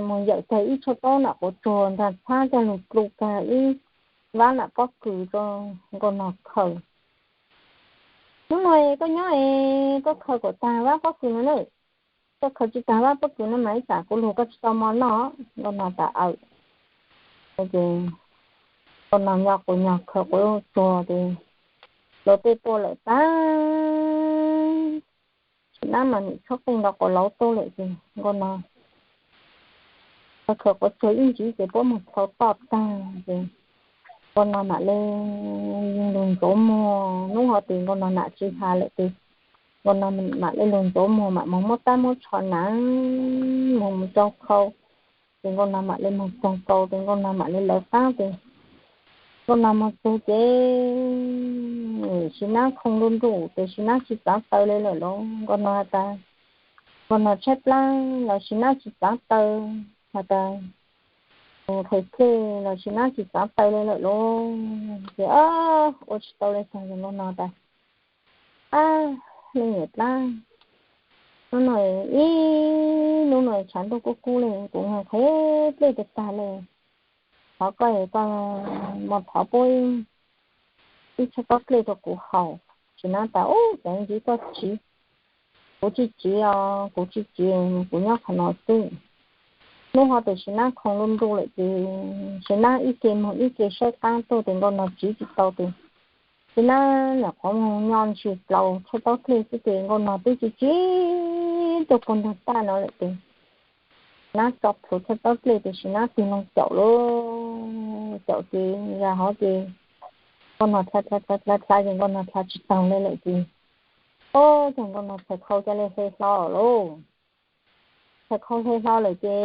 moog yawm tag ib tshuaj taub nam quav tsuag ntag txhab coj lug dlu kag ib vab nam pob kws rau Nkauj Nog khaws. Nub nuav koj nyob es koj khaws kom tag vab pob kws no na, koj khaws tsi tag vab pob kws no mas ib tsam kuv lug koj tsi tau mov noj. Nkauj Nog tas, Aws. Ces Nkauj Nog nyob quas nyog khaws quav tsuag ces luag tej tuaj lawm tag, Txiv Nab mas nim tshuab qeej nrov quas lauv tuaj lawm ces Nkauj Nog khaws quav tsuag ib ntsis ces puab moog dlhau toj tag ces Nkauj Nog mam le lug ntxuav muag, nub hov tes Nkauj Nog nam tsi has lawm ces Nkauj Nog mam le lug ntxuav muag mam moog muab tab muab tsho nam moog moog tsaug khau. Ces Nkauj Nog mam le moog tsaug khau ces Nkauj Nog mam le lawv qaab ces Nkauj Nog moog txug ces Txiv Nab khoo nruj nruj ces Txiv Nab tsi txaav taw le lawm lauj. Nkauj Nog has tas, Nkauj Nog tshaib plab los Txiv Nab tsi txaav taw, has tas nqhis dlej los Txiv Nab tsi txaav taw le lawm lauj. Ces ua tsi tau le tag ces Nkauj Nog tas, Ab, leej niam dlaab, nub nuav ib nub nuav tshav ntuj kub kub le kuv nqhis dlej tag tag le, thov koj es koj moog thov puab ib tshuaj taub dlej rau kuv haus. Txiv Nab tas, Ub, txawm ntxiv koj tsiv, kuv tsi tsiv os, kuv tsi tsiv, kuv nyob qhov no xwb. Nub hov tes Txiv Nab khoo nruj nruj lawm ces Txiv Nab ib ke moog ib ke saib qaab tuaj ces Nkauj Nog tsiv tsi tau ces Txiv Nab nyuam qhuav moog nyo ntsis dlau tshuaj taub dlej xwb ces Nkauj Nog twb tsi tsiv tuaj puag nraag taj no lawm ces Txiv Nab tso plhuav tshuaj taub dlej ces Txiv Nab tig loo caum lauj. Caum ces zag hov ces Nkauj Nog dlha dlha dlha dlha ces Nkauj Nog dlha tsi taug le lawm ces, Ob, ces Nkauj Nog txhais khau ca le hle hlo lauj. Txhais khau hle hlo lawm ces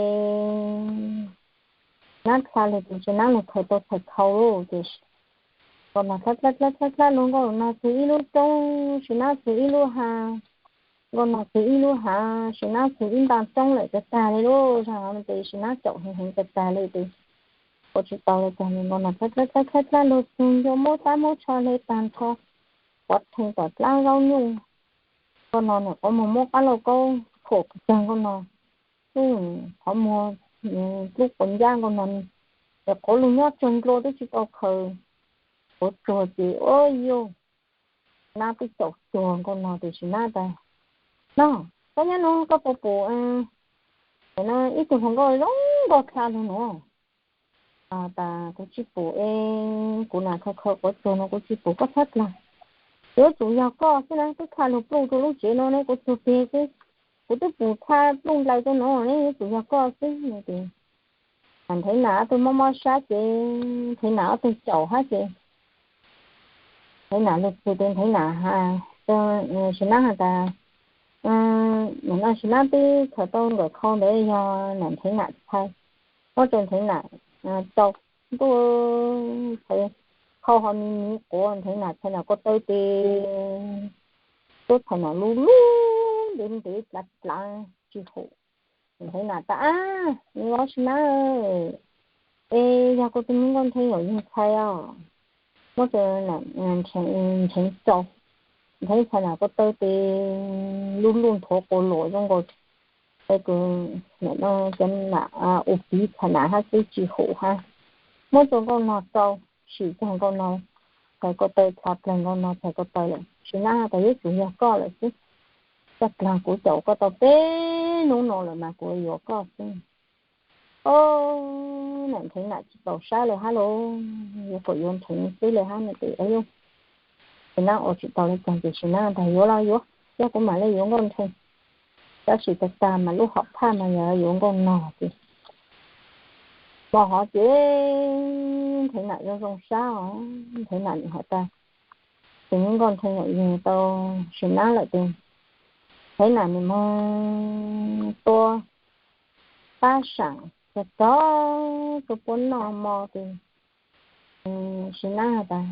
Nab dlha lug ces Txiv Nab lug khaws tau txhais khau lauj ces Nkauj Nog dlha dlha dlha dlha lug, Nkauj Nog txug ib lub roob, Txiv Nab txug ib lub hav, Nkauj Nog txug ib lub hav, Txiv Nab txug ib nta roob lawm tag tag le lauj. Zag hov ces Txiv Nab caum heev heev tag tag le ces ua tsi tau le tag Nkauj Nog dlha dlha dlha dlha lug txug ncua muab tab muab tsho hle tag nrho, pov rheev tom dlaab zaub nyuj. Nkauj Nog nyuam qhuav moog muab qab lauj kaub thuam tag Nkauj Nog lub qhov muag, lub quas ncab Nkauj Nog es qhuav lug nyob tsuag nrua twb tsi tau khaws quav tsuag ces ua yuj, Nab twb caum cuag Nkauj Nog tiam sis Nab tas, Nov, koj nyob nuav koj puas pum ib tug hluas nkauj zoo nkauj dlha lug nuav? Tas kuv tsi pum es kuv nam khaws khaws quav tsuag no kuv tsi pum, koj txhob dlha. Yuav tsum yog koj xwb na, twb dlha lug pluj rua lub tsev nuav ne, kuv tsuag peg xwb, kuv twb pum dlha pluj nplaim rua nuav ne, yuav tsum yog koj xwb no ces Nam Ntheev Nam ob tug mob mob sab ces Ntheev Nam ob tug caum hab ces Ntheev Nam lug txug tes Ntheev Nam has, Sim Nab has tas, no Sim Nab twb khaws tau nkawm khau ntawd yog Nam Ntheev Nam txhais, muab rua Ntheev Nam rau ntuj, txhais khau ho miv miv quav Ntheev Nam txhais Nam ko taw tes tub txhais Nam lug lug ntev ntev dlav dlav tsis haum. Ntheev Nam tas, Ab, vauv Sim Nab, es yog kuv tug me Nkauj Ntheev Nam yug txhais os. Muab rua Ntheev rau, Ntheev txhais Nam ko taw tes lug lug nthuav quas luam zoo nkaus es kuv, cov nam ua piv txhais Nam hab twb tsis haum hab. Muab rua Nkauj Nog rau, sim txug Nkauj Nog txhais ko taw, txhais plawg Nkauj Nog txhais ko taw lawm. Sim Nab tas, Yuav tsum yog koj lawm xwb, txhais plawg kuv caum koj tau peb nub no lawm mas kuv yuav koj xwb. Nam Ntheev Nam tsis txaus sab le hab lauj, yuav kom yuav Ntheev xwb le hab no ces, Sim Nab ua tsis tau le caag ces Sim Nab tas, Yuav los yuav, yog kuv mam le yuav Nkauj Ntheev. Tab sis tag tag mas lub hom phaj mas yog yuav Nkauj Nog ces, hmo hov ces Ntheev Nam zoo zoo sab os, Ntheev Nam has tas, tes Nkauj Ntheev Nam yug tau Sim Nab lawm ces, Ntheev Nam nws moog tua pab saam txug txug rua puab noj mov tes, Sim Nab has tas,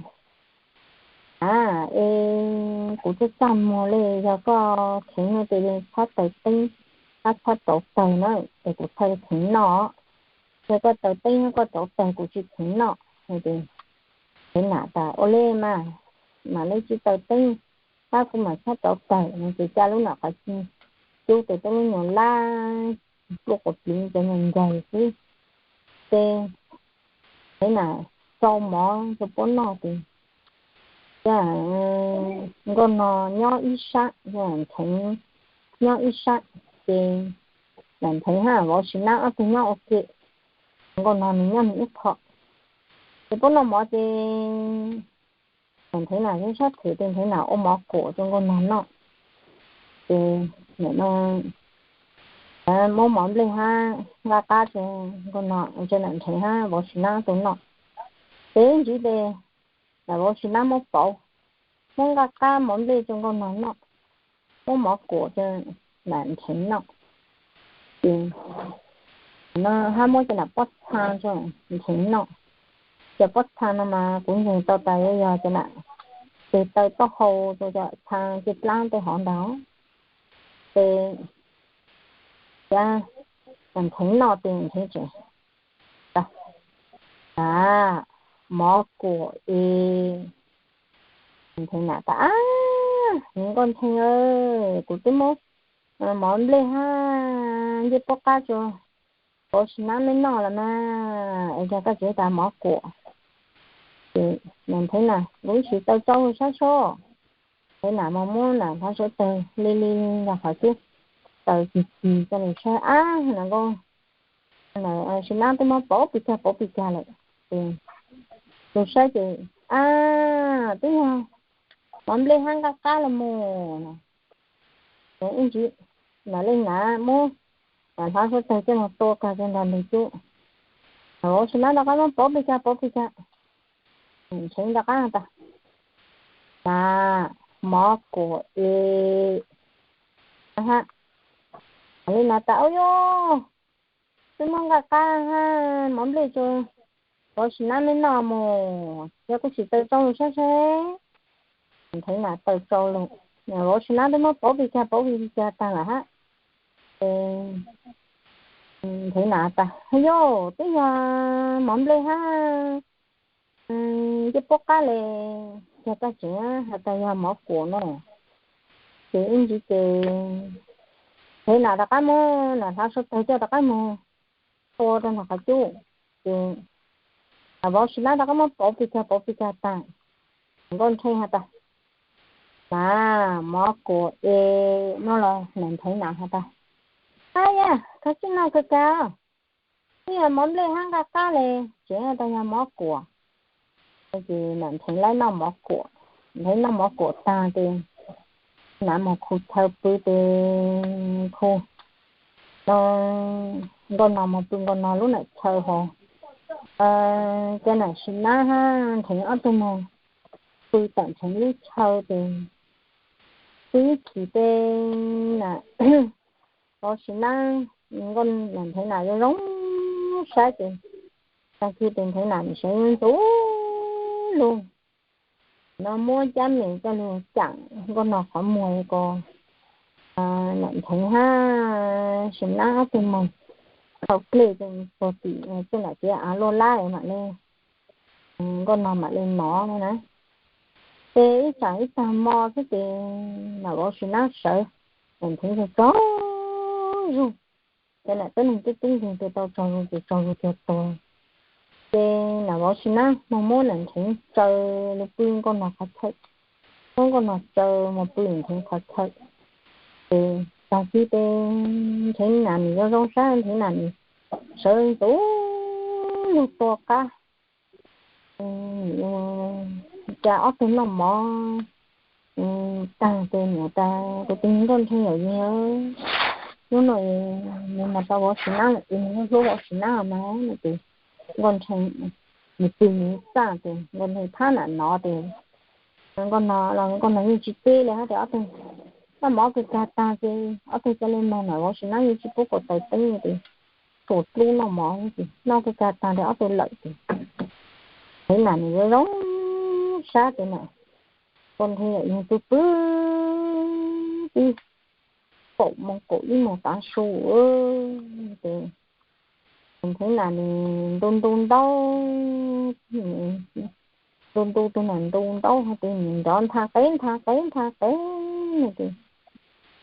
Ab, es kuv txaj txaj muag le, yog koj kheev no tes txhob taws teeb, ab txhob rauv taws na, es kuv txhaj kheev noj. Yog koj taws teeb koj rauv taws kuv tsis kheev noj. Ntheev Nam tas, Ua le mas, mam le tsis taws teeb, ab kuv mam txhob rauv taws no ces ca lub nam qhov cub tes tuab lub nyuag lab, pluj quas pliv cov nyuag ncaig xwb ces Ntheev Nam rau mov rua puab noj tes, Nkauj Nog nyob ib sab, Ntheev nyob ib sab ces, Nam Ntheev hab vauv Sim Nab ob tug nyob ua ke, Nkauj Nog nws nyob nws ib qho. Ces puab noj mov ces Nam Ntheev Nam sab thwm tes Ntheev Nam ua mov kuam rua Nkauj Nog noj. Ces muab mov nplej hab nqaj qab rua Nkauj Nog, rua Nam Ntheev hab vauv Sim Nab tug noj. Ces ib ntsis tes vauv Sim Nab muab pauv, muab nqaj qab mov nplej rua Nkauj Nog noj, muab mov kuam rua Nam Ntheev noj. Ces hab muab cov nam pob txha rua Ntheev noj. Cov pob txha no mas kuv ntseeg tau tas yuav yog cov nam tes taw taub hau rua cov txha caj dlaab tej hov ntag. Ces Nam Ntheev noj tes Ntheev tseem, Ab, mov kuam es. Ntheev Nam tas, Ab, Nkauj Ntheev, kuv twb muab mov nplej hab ncej puab qab rua vauv Sim Nab mej noj los mas, es yog koj tseem tas mov kuam. Ces Nam Ntheev Nam, Kuv ib sim taw tsau lug saib seb. Ntheev Nam mas muab nam hnav suav tawg li li nrug qhov cub, taws cig cig rua nws saib, ab, nam Nkauj Sim Nab twb muab pauv pig kag pauv pig kag lawm. Ces lug saib ces, ab, twb yog mov nplej hab nqaj qab los mus. Ces ib ntsis nam Ntheev Nam muab nam hnav suav tawg coj lug tua kag rua ntawm nws cub. Nam Nkauj Sim Nab rov qab muab pauv pig kag pauv pig kag. Ntheev rov qab tas, Nam, mov kuam es. Nam Ntheev Nam tas, Ub yuj, twb muab nqaj qab hab mov nplej rua vauv Sim Nab mej noj mus, yog kuv sim taw tsau lug saib seb. Ntheev Nam taw tsau lug, vauv Sim Nab twb muab pauv pig kag pauv pig kag taag lawm hab. Ces Ntheev Nam tas, Yuj, twb yog mov nplej hab ncej puab qab le, yog koj tseem has tas yog mov kuam no. Ces ib ntsis ces Ntheev Nam rov qab muab nam hnav suav tawg coj rov qab mus tua rua ntawm qhov cub. Ces vauv Sim Nab rov qab muab pauv pig kag pauv pig kag taag. Nkauj Ntheev has tas, Nam, mov kuam es no los? Nam Ntheev Nam has tas, Ab yaj, koj tseem noj kawg kag, twb yog mov nplej hab nqaj qab le, tseem tas yog mov kuam. Ces Nam Ntheev laib noj mov kuam, Ntheev noj mov kuam taag ces Nam moog khu chaw pw tes khu, no, Nkauj Nog mus pw Nkauj Nog lub nam chaw hos, ces Nam Sim Nab hab Nrheev ob tug moog pw tom Nrheev lub chaw ces pw ib chim ces Nam Vauv Sim Nab, Nkauj Nam Nrheev Nam zoo zoo sab ces tag kis ces Nrheev Nam nim sawv ntxov lug no muab cab me coj lug caam Nkauj Nog qhov muag ko. Nam Nrheev hab Sim Nab ob tug moog tau dlej puag tim tej nam ciav av luaj lab mam le, Nkauj Nog mam le nov no na. Ces ib tsam ib tag mo xwb ces Nam Vauv Sim Nab sawv, Nam Nrheev tsaug zug, ces Nam Tub Neeg tub tub nkeeg tau tsaug zug ces tsaug zug cuag tuag. Ces Nam Vauv Sim Nab moog muab Nam Nrheev tsaws lug pw Nkauj Nog qhov chaw, muab Nkauj Nog tsaws mus pw Nrheev qhov chaw. Ces tag kis ces Nrheev Nam nim zoo zoo sab, Nrheev Nam nim sawv ntxov lug tua qab. Cas ob tug noj mov tag ces nim tas, kuv tus Nkauj Nrheev Yaum Yeeg, hnub no nws mas tau Vauv Sim Nab lawm ces nws hlub Vauv Sim Nab mas no ces Nkauj Nrheev nim pw nim txaj ces Nkauj Nrheev thab Nam nov ces Nkauj Nog los Nkauj Nog yeej tsis teb li hab tias ob tug noj mov kawg kag tag ces ob tug ca le moog, Nam Vauv Sim Nab yeej tsis pub kaum taws teeb ces tsuas dlub noj mov ces noj kawg kag tag ces ob tug lawm ces Nrheev Nam nim zoo zoo sab ces Nam Nkauj Nrheev Yaum Yeeg pw pw tib kaum moos kaum ib moos tav su ces Nrheev Nam nim ntu ntu ntaub, ntu ntu tus nam ntu ntaub hab ces nim nrov ntha qev ntha qev ntha qev no ces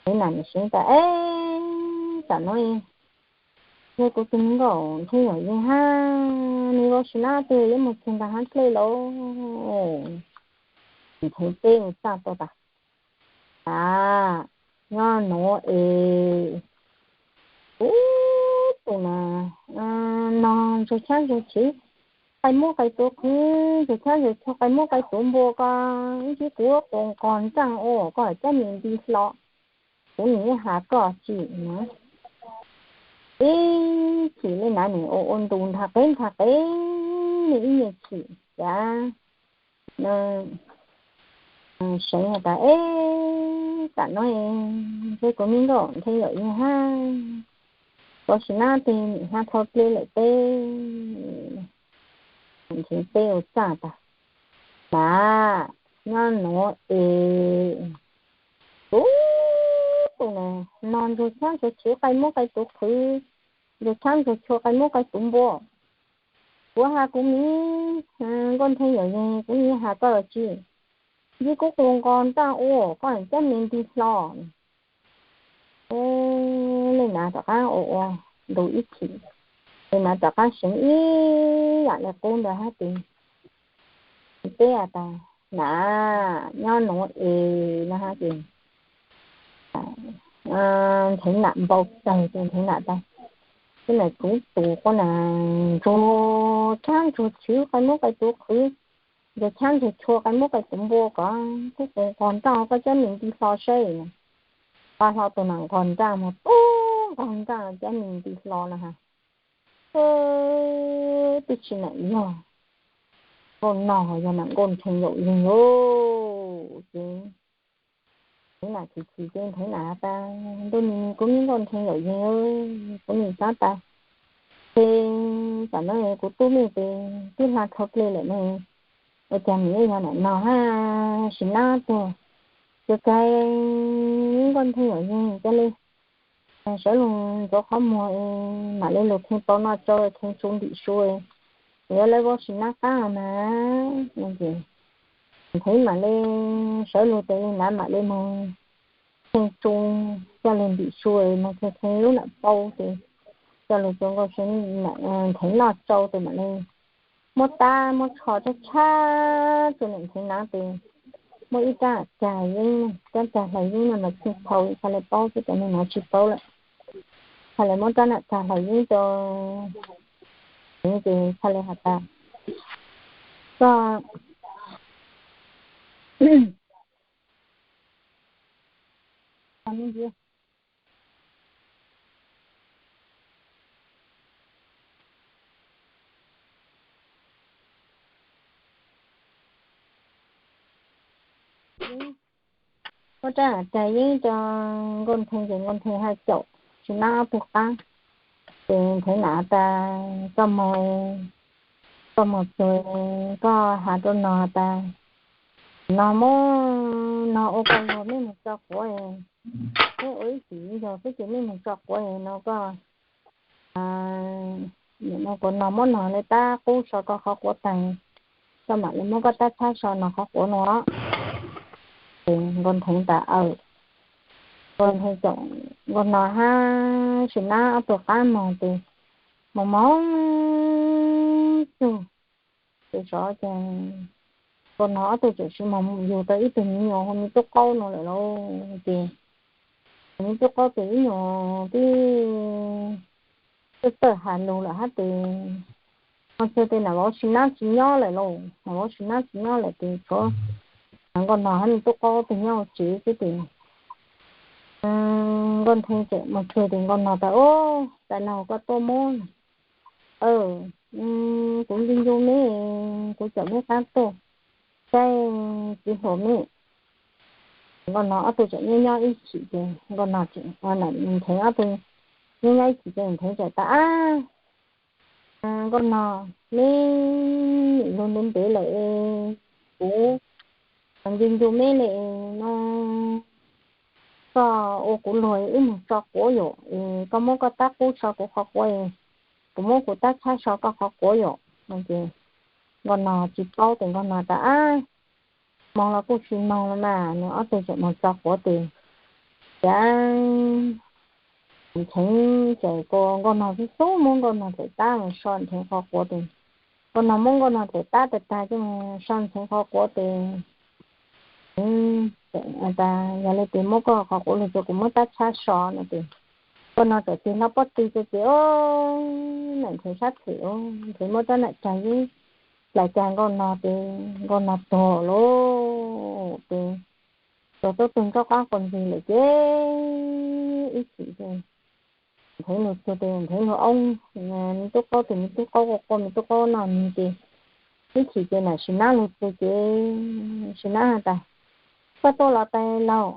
Nrheev Nam nim seev tas, Eb, tam no yog kuv tus me Nkauj Nrheev Yaum Yeeg hab nws Vauv Sim Nab twg yuav moog txug ntawm hab dlej lauj? Nrheev teb mus txaj tau tas, Nam, nyob nuav es kuv tus nam no ntsuag chaab ntsuag tshwv, qai muab qai tuav qhwv, ntsuag chaab ntsuag tshwv qai muab qai tuav npua ko, ib tsam kuv quas nqos nraaj ua koj cab me nti hlo, kuv nim yeej has koj tsi na. Ib chim le nam nim ua ua ntu ntha qev ntha qev ib nyuag chim cas seev has tas, Eb, tam no ntshe kuv me Nkauj Nrheev Yaum Yeeg hab Vauv Sim Nab twg nim hab thau dlej lawm teb. Nrheev teb ua txaj tas, Nam, nyob nuav es kuv tus nam no ntsuag chaab ntsuag tshwv qai muab qai tuav qhwv, ntsuag chaab ntsuag tshwv qai muab qai tuav npua. Kuv has kuv me Nkauj Nrheev Yaum Yeeg, kuv nim has koj los tsi, ib tsam kuv quas nqos nraaj ua koj cab me nti hlo. Le nam rov qab ua ua ntu ib chim, le nam rov qab seev ib yam le qub ntawd hab ces teb has tas, Nam, nyob nuav es no hab ces Nrheev Nam npau taws ces Nrheev Nam tas, Ib nam kuv tus quas nam ntsuag chaab ntsuag tshwv qai muab qai tuav qhwv, ntsuag chaab ntsuag tshwv qai muab qai tuav npua kom kuv quas nqos nraaj koj cab me nti hlo saib. Qab hlo tus nam nqos nraaj mas tub nqos nraaj cab me nti hlo no has, twb tsi nam yog Nkauj Nog, yog nam Nkauj Nrheev Yaum Yeeg lauj. Ces Nrheev Nam chim chim ces Nrheev Nam tas, Ntuj, nws kuv me Nkauj Nrheev Yaum Yeeg, kuv nim xaav tas ces tam no kuv tub mej ces twb hla dhau dlej lawm ne, ua cas nws yeej yog nam no hab Sim Nab tuag. Ces cas Nkauj Nrheev Yaum Yeeg ca le sawv lug ntxuav qhov muag, mam le lug khee tau noj tsau khee tsu ntim su, yuav lawv Vauv Sim Nab qaab mas. Ces Nrheev mam le sawv lug tes le nam mam le moog khee tsu coj lug ntim su, moog khee khee lub nam paub ces coj lug rua Nkauj Nrheev noj tsau tes mam le muab tab muab tsho tshab tshab rua nam Nrheev nam tes muab ib rab cag yeeb, rab cag hlais yeeb no mas txheej thaus txhaj le paub xwb, cov neeg no tsi paub lawm. Txhaj le muab rab nam cag hlais yeeb rua Nrheev ces txhaj le has tas, koj yeeb, muab rab nam cag yeeb rau Nkauj Nthee ces Nkauj Nthee haj caum Sim Nab ob tug qab. Ces Nthee nam tas, koj moog, koj moog txug, koj has rau Nog tas, Nog muab, Nog ua koj luag, mej moog tso quav, mej ua ib tug yog xwb ces mej moog tso quav no koj, no kuv Nog muab Nog le tab qub so koj qhov quav taag, koj mam le muab koj tab txhab so Nog qhov quav no. Ces Nkauj Nthee tas, aws. Nkauj Nthee caum Nkauj Nog hab Sim Nab ob tug qab moog ces moog moog txug ces sov ces Nkauj Nog ob tug tseem sim moog yug tau ib tug me nyuam hu me tub qaub no lawm lauj. Ces me tub qaub tes ib nyuag tib txawj txawj has lug lawm hab tes, moog txug tes nam vauv Sim Nab tsis nyob lawm lauj, nam vauv Sim Nab tsis nyob lawm tes tshuav Nkauj Nog hab me tub qaub tes nyob hauv tsev xwb tes Nkauj Nthee tseem moog txug tes Nkauj Nog tas, ub, tas Nog koj tuaj muab, kuv ncu ncu meb, kuv caum meb qab tuaj saib txiv hluas meb. Nkauj Nog ob tug tseem nyob nyob ib chim ces Nkauj Nog, Nthee ob tug nyob nyob ib chim ces Nthee txawm tas, ab, Nkauj Nog, meb lug ntev ntev lawm, kuv ncu ncu meb le no, koj ua kuv luag wb moog tso quav yom, koj muab koj tab qub so kuv qhov quav, kuv muab kuv tab txhab so koj qhov quav yom. Ces Nkauj Nog tsis paub tes Nkauj Nog tas, ab, moog los kuj tsis moog los mas. Nws ob tug tseem moog tso quav tes, cas Nthee txawm, Nkauj Nog xub xub muab Nkauj Nog dlaim tab so Nthee qhov quav tes, Nkauj Nog muab Nkauj Nog dlaim tab tag tag ces so Nthee qhov quav tes, tas, yog le tes muab koj qhov quav lug rua kuv muab tab txhab so no tes, Nkauj Nog txawm tig hlo pob tw rua ces, o, nam Nthee sab them, Nthee muab rab nam cag yeeb dlaim cag Nkauj Nog tes Nkauj Nog tuag lauj. Ces tuag tuab tug nraub qaab quas ntsig lawm ces ib chim ces Nthee lug txug tes Nthee lug oob me tub qaub tes me tub qaub quaj quaj, me tub qaub noj nwg ces ib chim ces nam Sim Nab lug txug ces Sim Nab has tas, koj tuaj los tais laug,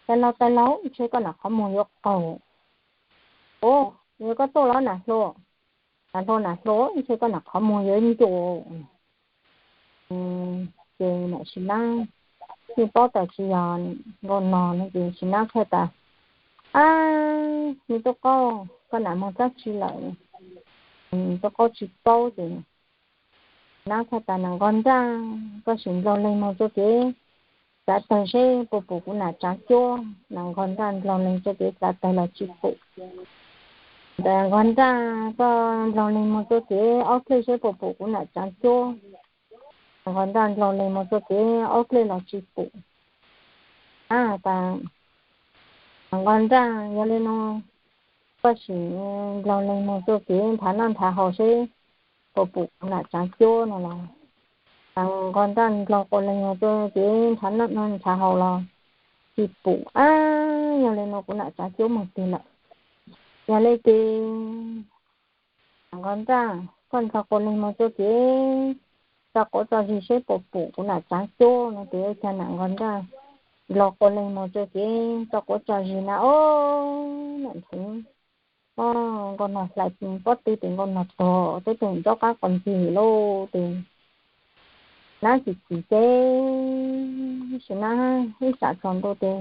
tais laug tais laug, ntshe koj nam qhov muag yuav qaug. O, yog koj tuaj los nam hluas, nam hluas nam hluas, ntshe koj nam qhov muag yuav ncu. Ces nam Sim Nab yeej paub tas tsis yog Nkauj Nog no ces Sim Nab txhaj tas, ab, me tub qaub, koj nam moog dlaab tsi lawm? Tub qaub tsis paub ces Sim Nab txhaj tas, nam nqog nraj, koj sim nplaug leeg moog rua kev txav tawg seb puas pum kuv nam tsaav cuab. Nam nqog nraj nplaug leeg rua kev txav tawg los tsis pum. Nqog nraj, koj nplaug leeg moog rua kev aub dlej seb puas pum kuv nam tsaav cuab. Nqog nraj nplaug leeg moog rua kev aub dlej los tsis pum. Ab, tas, nqog nraj, yog le nuav koj sim nplaug leeg moog rua kev nrhav noj nrhav haus seb puas pum kuv nam tsaav cuab no los. Nqog nraj nplaug quas leeg moog rua kev nrhav noj nrhav haus los tsis pum. Ab, yog le nuav kuv nam tsaav cuab moog twg lawm? Yog le ces nqog nraj, koj nplaug quas leeg moog rua kev tso quav tso zig seb puas pum kuv nam tsaav cuab no ces ua caag nam nqog nraj nplaug quas leeg moog rua kev tso quav tso zig na, o, nam Nthee, o, Nkauj Nog hlais pob tw tes Nkauj Nog tuag tuab tug nraub qaab quas ntsig lauj. Ces Nab tsis txim ces Sim Nab ib sam tsaus ntuj ces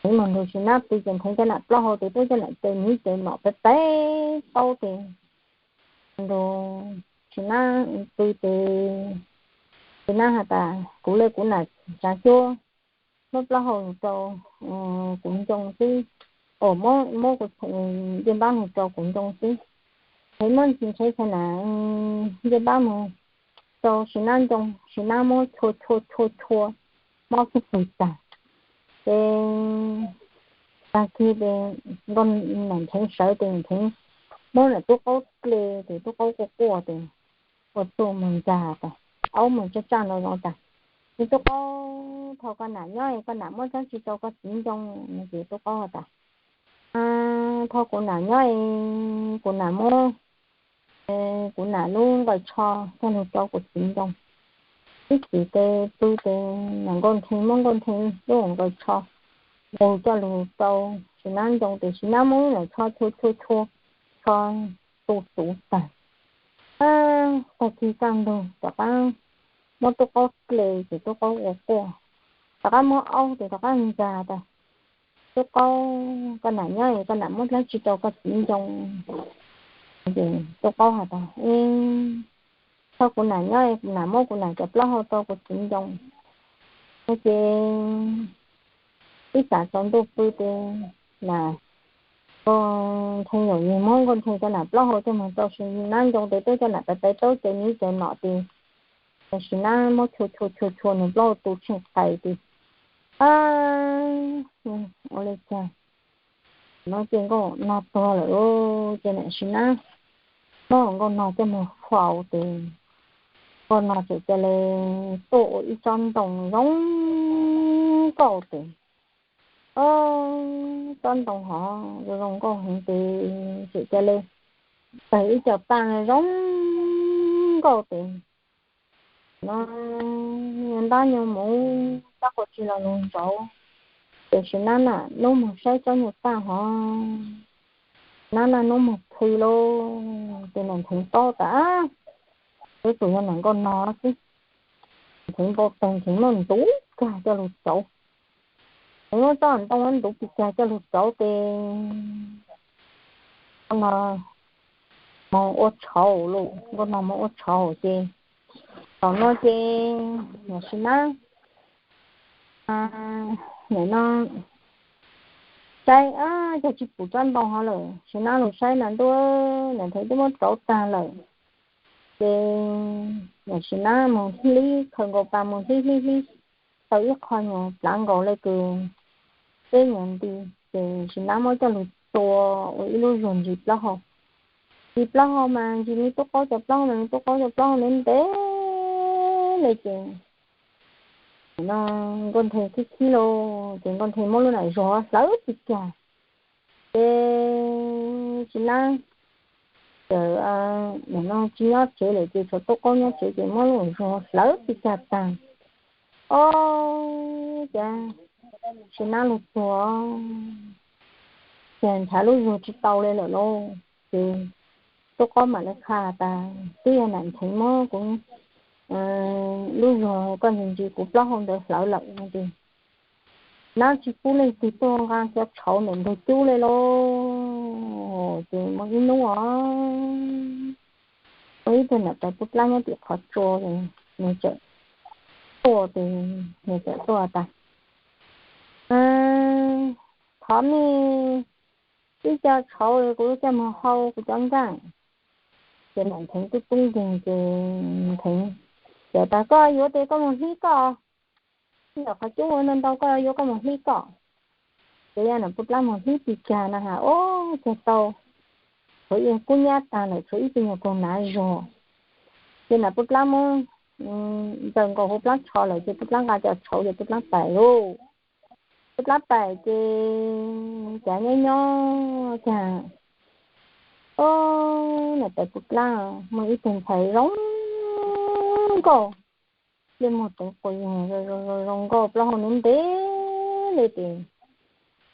Nthee moog nrug Sim Nab pw ces Nthee cov nam plaub hau tes tub cov nam ces miv ces mom peb peb paub ces nrug Sim Nab pw ces Sim Nab has tas, kuv le kuv nam tsaav cuab, muab plaub hau lug rau kuv ncoo xwb, o, muab ncej npaab lug rau kuv ncoo xwb. Nthee muab ntshe txhais nam ncej npaab moog rau Sim Nab ncoo, Sim Nab muab chua chua chua chua, mob kub pwg tag. Ces tag kig ces Nkauj Nthee sawv ces Nthee muab nam tub qaub dle ces tub qaub quaj quaj ces ua txuj moog ntag tas, aub moog tsaj tsaj nroo zoo tas, me tub qaub, thov koj nam nyob, koj nam muab dlaab tsi rau koj txiv ncoo no ces tub qaub has tas, thov kuv nam nyob, kuv nam muab kuv nam lub nqaws tsho coj lug rau kuv txiv ncoo. ib txiv tes pw tes, Nkauj Nthe muab Nkauj Nthe lub nqaws tsho ntug coj lug rau Sim Nab ncoo tes Sim Nab muab lub nqaws tsho tshua tshua tshua, tsho tu tuv tag. Tag kis kaj ntug rov qab muab tub qaub ple ces tub qaub ua quaj, rov qab muab aub tes rov qab ntxag tas, Tub qaub, koj nam nyob es koj nam muab dlaab tsi rau koj txiv ncoo? Tub qaub has tas, Ib, txhob, kuv nam nyob es kuv nam muab kuv nam cov plaub hau rau kuv txiv ncoo. No ces ib tsam tsaus ntuj pw tes nam, Nkauj Nthe yuav muab Nkauj Nthe cov nam plaub hau coj mus rau Sim Nab ncoo tes tub cov nam pes pes taub ces nws cov nom tes, Sim Nab muab tshua tshua tshua tshua nws plaub hau tu tsheej qais tes, a, ua li cas no ces Nkauj Nog tuag lawm lauj. Ces nam Sim Nab muab Nkauj Nog coj mus faus tes Nkauj Nog txawm cia li tuaj ua ib tsob ntoo zoo nkauj tes, o, tsob ntoo hov zoo zoo nkauj heev tes txawm cia li tawg ib co paj zoo nkauj tes, no, nyuag ntab nyuag muv tab quas tsi los lug ntsauv. Ces Sim Nab nam nub moog saib tsob nyuag paj hov, Nab nam nub moog plhws lauj. Ces nam Ntheev paub tas, Ib, tus yog nam Nkauj Nog xwb. Ntheev npau taws, Ntheev muab ntuv kag coj lug rauv. Ntheev muab tsob ntoo ntuv pis kag coj lug rauv tes Nkauj Nog moog ua tshauv lauj. Nkauj Nog moog ua tshauv ces thaum no ces nam Sim Nab, nam no saib, a, cog tsi pum tsob ntoo hov lawm. Sim Nab lug saib na ntuj, nam Ntheev twb muab rauv tag lawm. Ces nam Sim Nab moog hlib, khaws nkaus pas moog hlib hlib hlib tau ib qho nyuag plav nkaus le kws peb nyuag nti, ces Sim Nab muab coj lug tua ua ib lub zuag ntsis plaub hau. Ntsis plaub hau mas ntsis me tub qaub cov plaub hau mas me tub qaub cov plaub hau ntev ntev le ces no Nkauj Nthe khib khib lauj, ces Nkauj Nthe muab lub nam zuag hlawv pis kag. Ces Sim Nab txawm, no tsi nyob tsev lawm ces tshuav tub qaub nyob tsev ces muab lub nam zuag hlawv pis kag tag. O, ces Sim Nab lug tuag, ces nrhav lub zuag tsi tau le lawm lauj. Ces tub qaub mam li qha tas, Twb yog nam Ntheev muab kuv lub zuag koj ntsis ntsis kuv plaub hau ntawd hlawv lawm no ces Nab tsi pub leej twg tuaj nqa cov tshauv ntawm ntug cub le lauj. Ces muaj ib hnub os, muaj ib tug nam tais puj dlaab nyob tim qhov tsua, nws txawm tuaj ces nws txawm tuaj tas, Thov mej ib co tshauv kuv coj moog hau kuv cov nkaaj. Ces nam Ntheev twb poob nkeeg ces Ntheev txawm tas, Koj yuav tes koj moog hlib koj, ntawm qhov cub ua ntau ntau koj yuav koj moog hlib koj. Ces yog nam puj dlaab moog hlib pig kag na has, ob, cog tau, tshuav ib kub nyab tag lawm, tshuav ib tug nyuag kaug nav zog. Ces nam puj dlaab muab ntxaws nkaus huv plaab tsho lawm ces puj dlaab nqa cov tshauv ces puj dlaab pais lauj. Puj dlaab pais ces cav nyob nyob cas, ob, nam tais puj dlaab muaj ib tug ntxhais zoo nkauj, ntsej muag teev quas zoo nkauj plaub hau ntev ntev le ces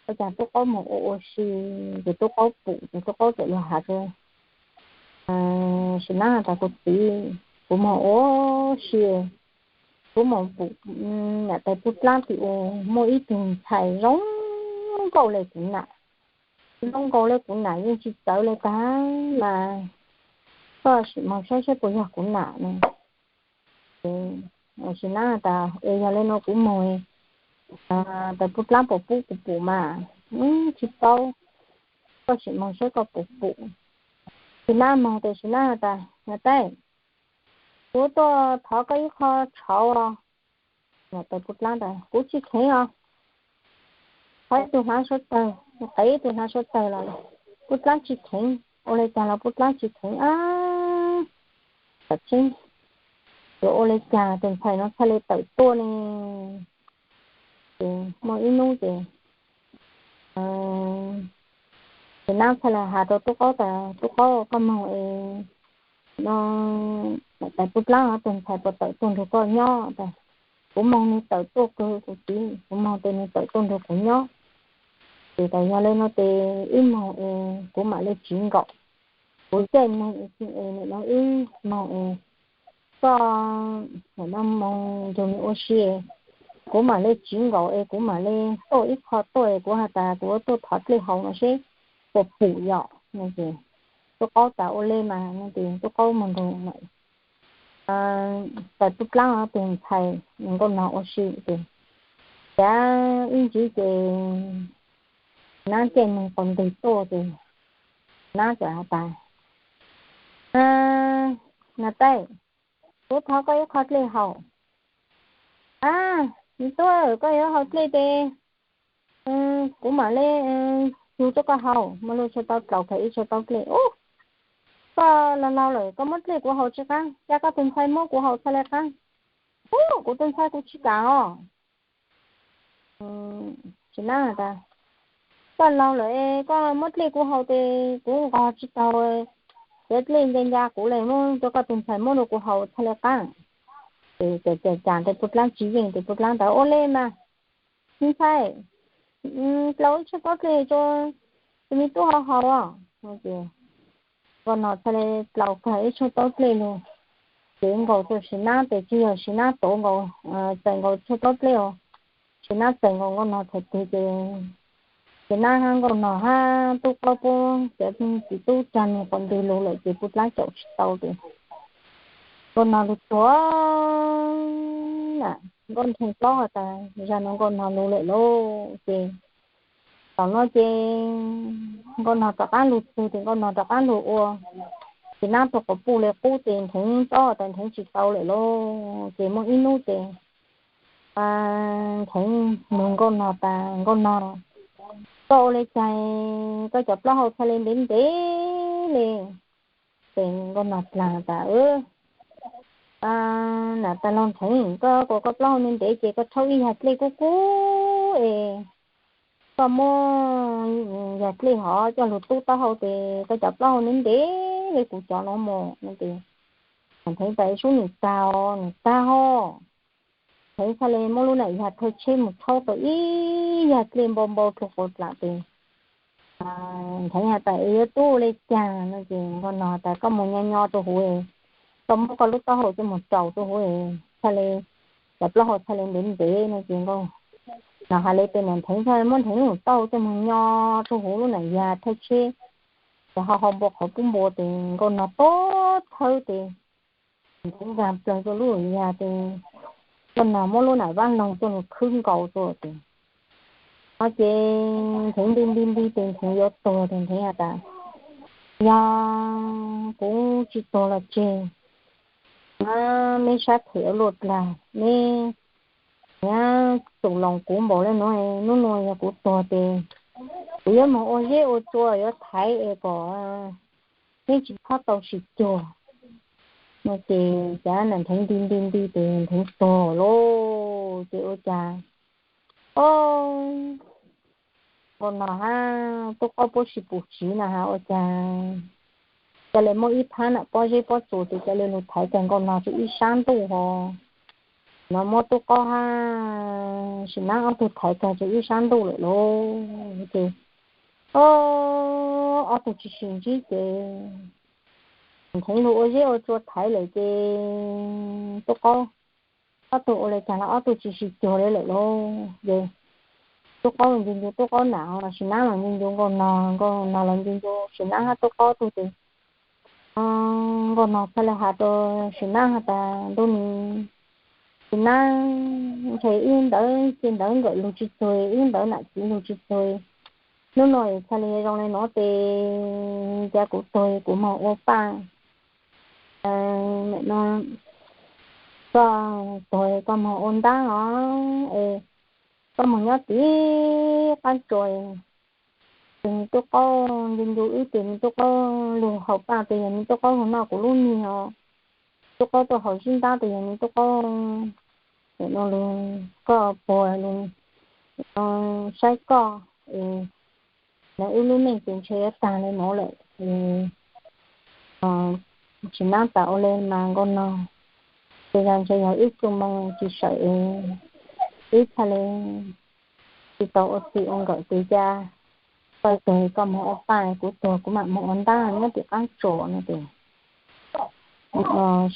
ua cas tub qaub moog ua ua si, ces tub qaub pum ces tub qaub txawm lug has rua Sim Nab tas, Kuv txiv, kuv moog ua si, kuv moog pum nam tais puj dlaab tim ua muaj ib tug ntxhais zoo nkauj le kuv nam, zoo nkauj le kuv nam yeej tsi txawv le tag mas, koj sim moog saib saib puas yog kuv nam no. Sim Nab tas, Es yog le nuav kuv moog, tais puj dlaab puas pub kuv pum mas, tsi paub, koj sim moog saib koj puas pum. Sim Nab moog tes Sim Nab tas, Nam tais, kuv tuaj thov koj ib qho tshauv os. Nam tais puj dlaab tas, Kuv tsi kheev os. Thov ib tug hlaav suav tawg, qev ib tug hlaav suav tawg los puj dlaab tsi kheev, ua le caag los puj dlaab tsi kheev ab. Tam tseeb yuav ua le caag tus ntxhais no txhaj le tawm tuaj ne? Ces muaj ib nub ces Sim Nab txhaj le has rua tub qaub tas, Tub qaub, koj moog es no Tais Pub Dlaab, tus ntxhais puas tawm tuaj nrug koj nyob? Tas, kuv moog nwg tawm tuaj kawg kuv txiv, kuv moog tes nwg tawm tuaj nrug kuv nyob. Ces tas yog le nuav tes wb moog es kuv mam le tsiv nkaum. Kuv caij neeg es nim no wb moog es koj nim no moog nrug nwg ua si, kuv mam le tsiv nkaum es kuv mam le tuaj ib qho tuaj es kuv has tas kuv tuaj thov dlej haus no seb puas pum yom. Tub qaub tas ua le mas, tes tub qaub moog nrug Tais Pub Dlaab tus ntxhais nkauj nog ua si ces, cas ib ntsis ces nab caij neeg quas nteg tuaj ces nab tas, Nas Taij, kuv thov koj ib qho dlej haus. A, me tub, koj yuav haus dlej tes kuv mam le yug rua koj haus. Muaj lug tshuaj taub dlaus kag ib tshuaj taub dlej. Ub, koj laug laug lawm koj muab dlej kuv haus tsi qaab, cas koj tus ntxhais muab kuv haus txhaj le qaab. Ub, kuv tus ntxhais kuv tsi kam os. Tsi nab tas, koj laug lawm es koj muab dlej kuv haus tes kuv nqos tsi taug, cov dlej nca nca kuv le, muab rua koj tus ntxhais muab rua kuv haus txhaj le qaab. Ces cas Tais Pub Dlaab tsi yeej, Tais Pub Dlaab tas ua le mas, me ntxhais, dlaus ib tshuaj taub dlej rua tus me tub haus haus. Nkauj nog txhaj le dlaus kag ib tshuaj taub dlej lug, ces nkaus rua Sis Nab tes tsi yog Sis Nab tuav nkaus, txais nkaus tshuaj taub dlej os. Sis Nab txais nkaus nkauj nog txhais tes ces Sis Nab hab nkauj nog hab tub qaub puab cov txiv tub cag nug quas nteg lug lawm ces Pub Dlaab caum tsi tau ces nkauj nog lug tuag. Nkauj nrhee plaub has tas zag nuav nkauj nog lug lawm lauj. Ces tom nuav ces nkauj nog rov qaab lug txug tes nkauj nog rov qaab lug ua Sis Nab tug quas puj le qub tes Ntheev paub tas Ntheev tsi tau lawm lauj. Ces muaj ib nub tes Ntheev nug nkauj nog tas nkauj nog, koj ua le caag koj cov plaub hau txhaj le ntev ntev le? Ces nkauj nog dlaag tas, nam tas laug Ntheev, koj kuas koj plaub hau ntev ntev ces koj rhaub ib yag dlej kub kub es koj muab yag dlej hov coj lug tub taub hau tes koj cov plaub hau ntev ntev le kuv cov nuav mog. Ces Ntheev tas ib sub nwm tag, nwm tag hov. Ntheev txhaj le muab lub nam yag thawj tsheb mus rhaub tau ib yag dlej npau npau rua quas dlaam tes Ntheev has tas, es yuav tub ua le caag no? Ces nkauj nog tas, koj mus nyo nyo rua huv, koj muab koj lub taub hau coj mus raus rua huv, txhaj le cov plaub hau txhaj le ntev ntev no. Ces nkauj nog has le tes nam Ntheev txhaj le muab Ntheev lub taub hau coj mus nyo rua huv lub nam yag thawj tsheb, ces ho hau npua qhov pub npua tes nkauj nog tuab txhawb tes Ntheev nkaag plawg rua lub yag tes nkauj nog muab lub nam vaab loog coj lug khwb nkaus rua tes no ces Ntheev nti nti nti tes Ntheev yuav tuag tes Ntheev has tas, yog kuv tsi tuag los tseg, neb sab them ua luaj dlaag, neb niab tus loos kuv npaum le nuav, nub nua yog kuv tuag tes kuv yuav moog ua zeb ua tsua yuav thaiv es kom neb tsi txhob tau sib cuag no. Ces cas nam Ntheev nti nti nti tes Ntheev tuag lauj. Ces ua cas, o, nkauj nog hab tub qaub puab sib pum tsiv na has ua cas ca le muab ib phab nam pob zeb pob tsuas tes ca le lug thaiv kag nkauj nog rua ib sab ntuj hov no, muab tub qaub hab Sis Nab ob tug thaiv kag rua ib sab ntuj lawm lauj. Ces, o, ob tug tsi sib ntsib ces Ntheev lug ua zeb ua tsua thaiv lawm ces tub qaub ob tug ua le caag los ob tug tsi sib cuag le lawm lauj. Ces tub qaub los ncu ncu tub qaub nam, Sis Nab los ncu ncu nkauj nog, nkauj nog los ncu ncu Sis Nab hab tub qaub tug tes nkauj nog txhaj le has rua Sis Nab has tas, ntuj nws, Sis Nab, ntshe wb ntawv ces ntawv nkawm lug tsi txug, wb ntawv nam txiv lug tsi txug, nub nua txhaj le zoo le nuav tes ca kuv tuag kuv moog ua paj, koj tuag koj moog ua ntaab os, es koj moog nyob tim qab tsua, tus me tub qaub ncu ncu wb tes me tub qaub lug haus paj tes yog me tub qaub lug noj kuv lub miag os, tub qaub tuaj haus zib ntaab tes yog me tub qaub, koj puag lug saib koj, es wb lub neej tes ntshe yuav taag le nuav lawm. tsis nab tas ua li mas nkauj nog, ces yog ntshe yog wb txuj moo tsis sawm es wb txhaj li tsis tau ua txij ua nkawm ces cas koj tuag koj moog ua paj, kuv tuag kuv mam moog ua ntab nyob tim qaab tsuas no ces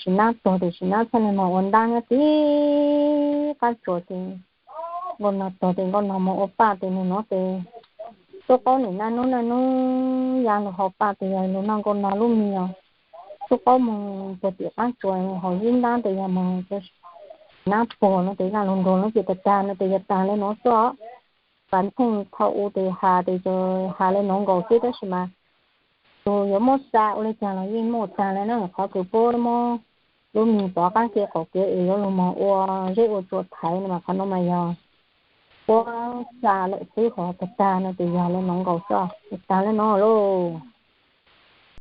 sim nab tuag tes sim nab txhaj le moog ua ntab nyob tim qaab tsuas ces nkauj nog tuag tes nkauj nog moog ua paj tes nwg nuav tes tub qaub nim naj nub naj nub ya lug haus paj tes yog lug noj nkauj nog lub mis os. Tub qaub moog puag tim qaab tsuas haus zib ntab tes yog moog nab puag no tes zaj lug nkaus no ces tag tag no tes yog tag le nuav xwb. Pas theej thaus u tes has tes has le nuav nkaus xwb tab sis mas tug yuav muab xa ua le caag los yeej muaj tag le na, qhov kws puab muab lub mis pov qaab kev qaum kev es yuav lug moog ua zeb ua tsua thaiv no mas qhov nuav mas yog puab xa lawm xwb, qhov tag tag no tes yog le nuav nkaus xwb, tag le nuav lauj.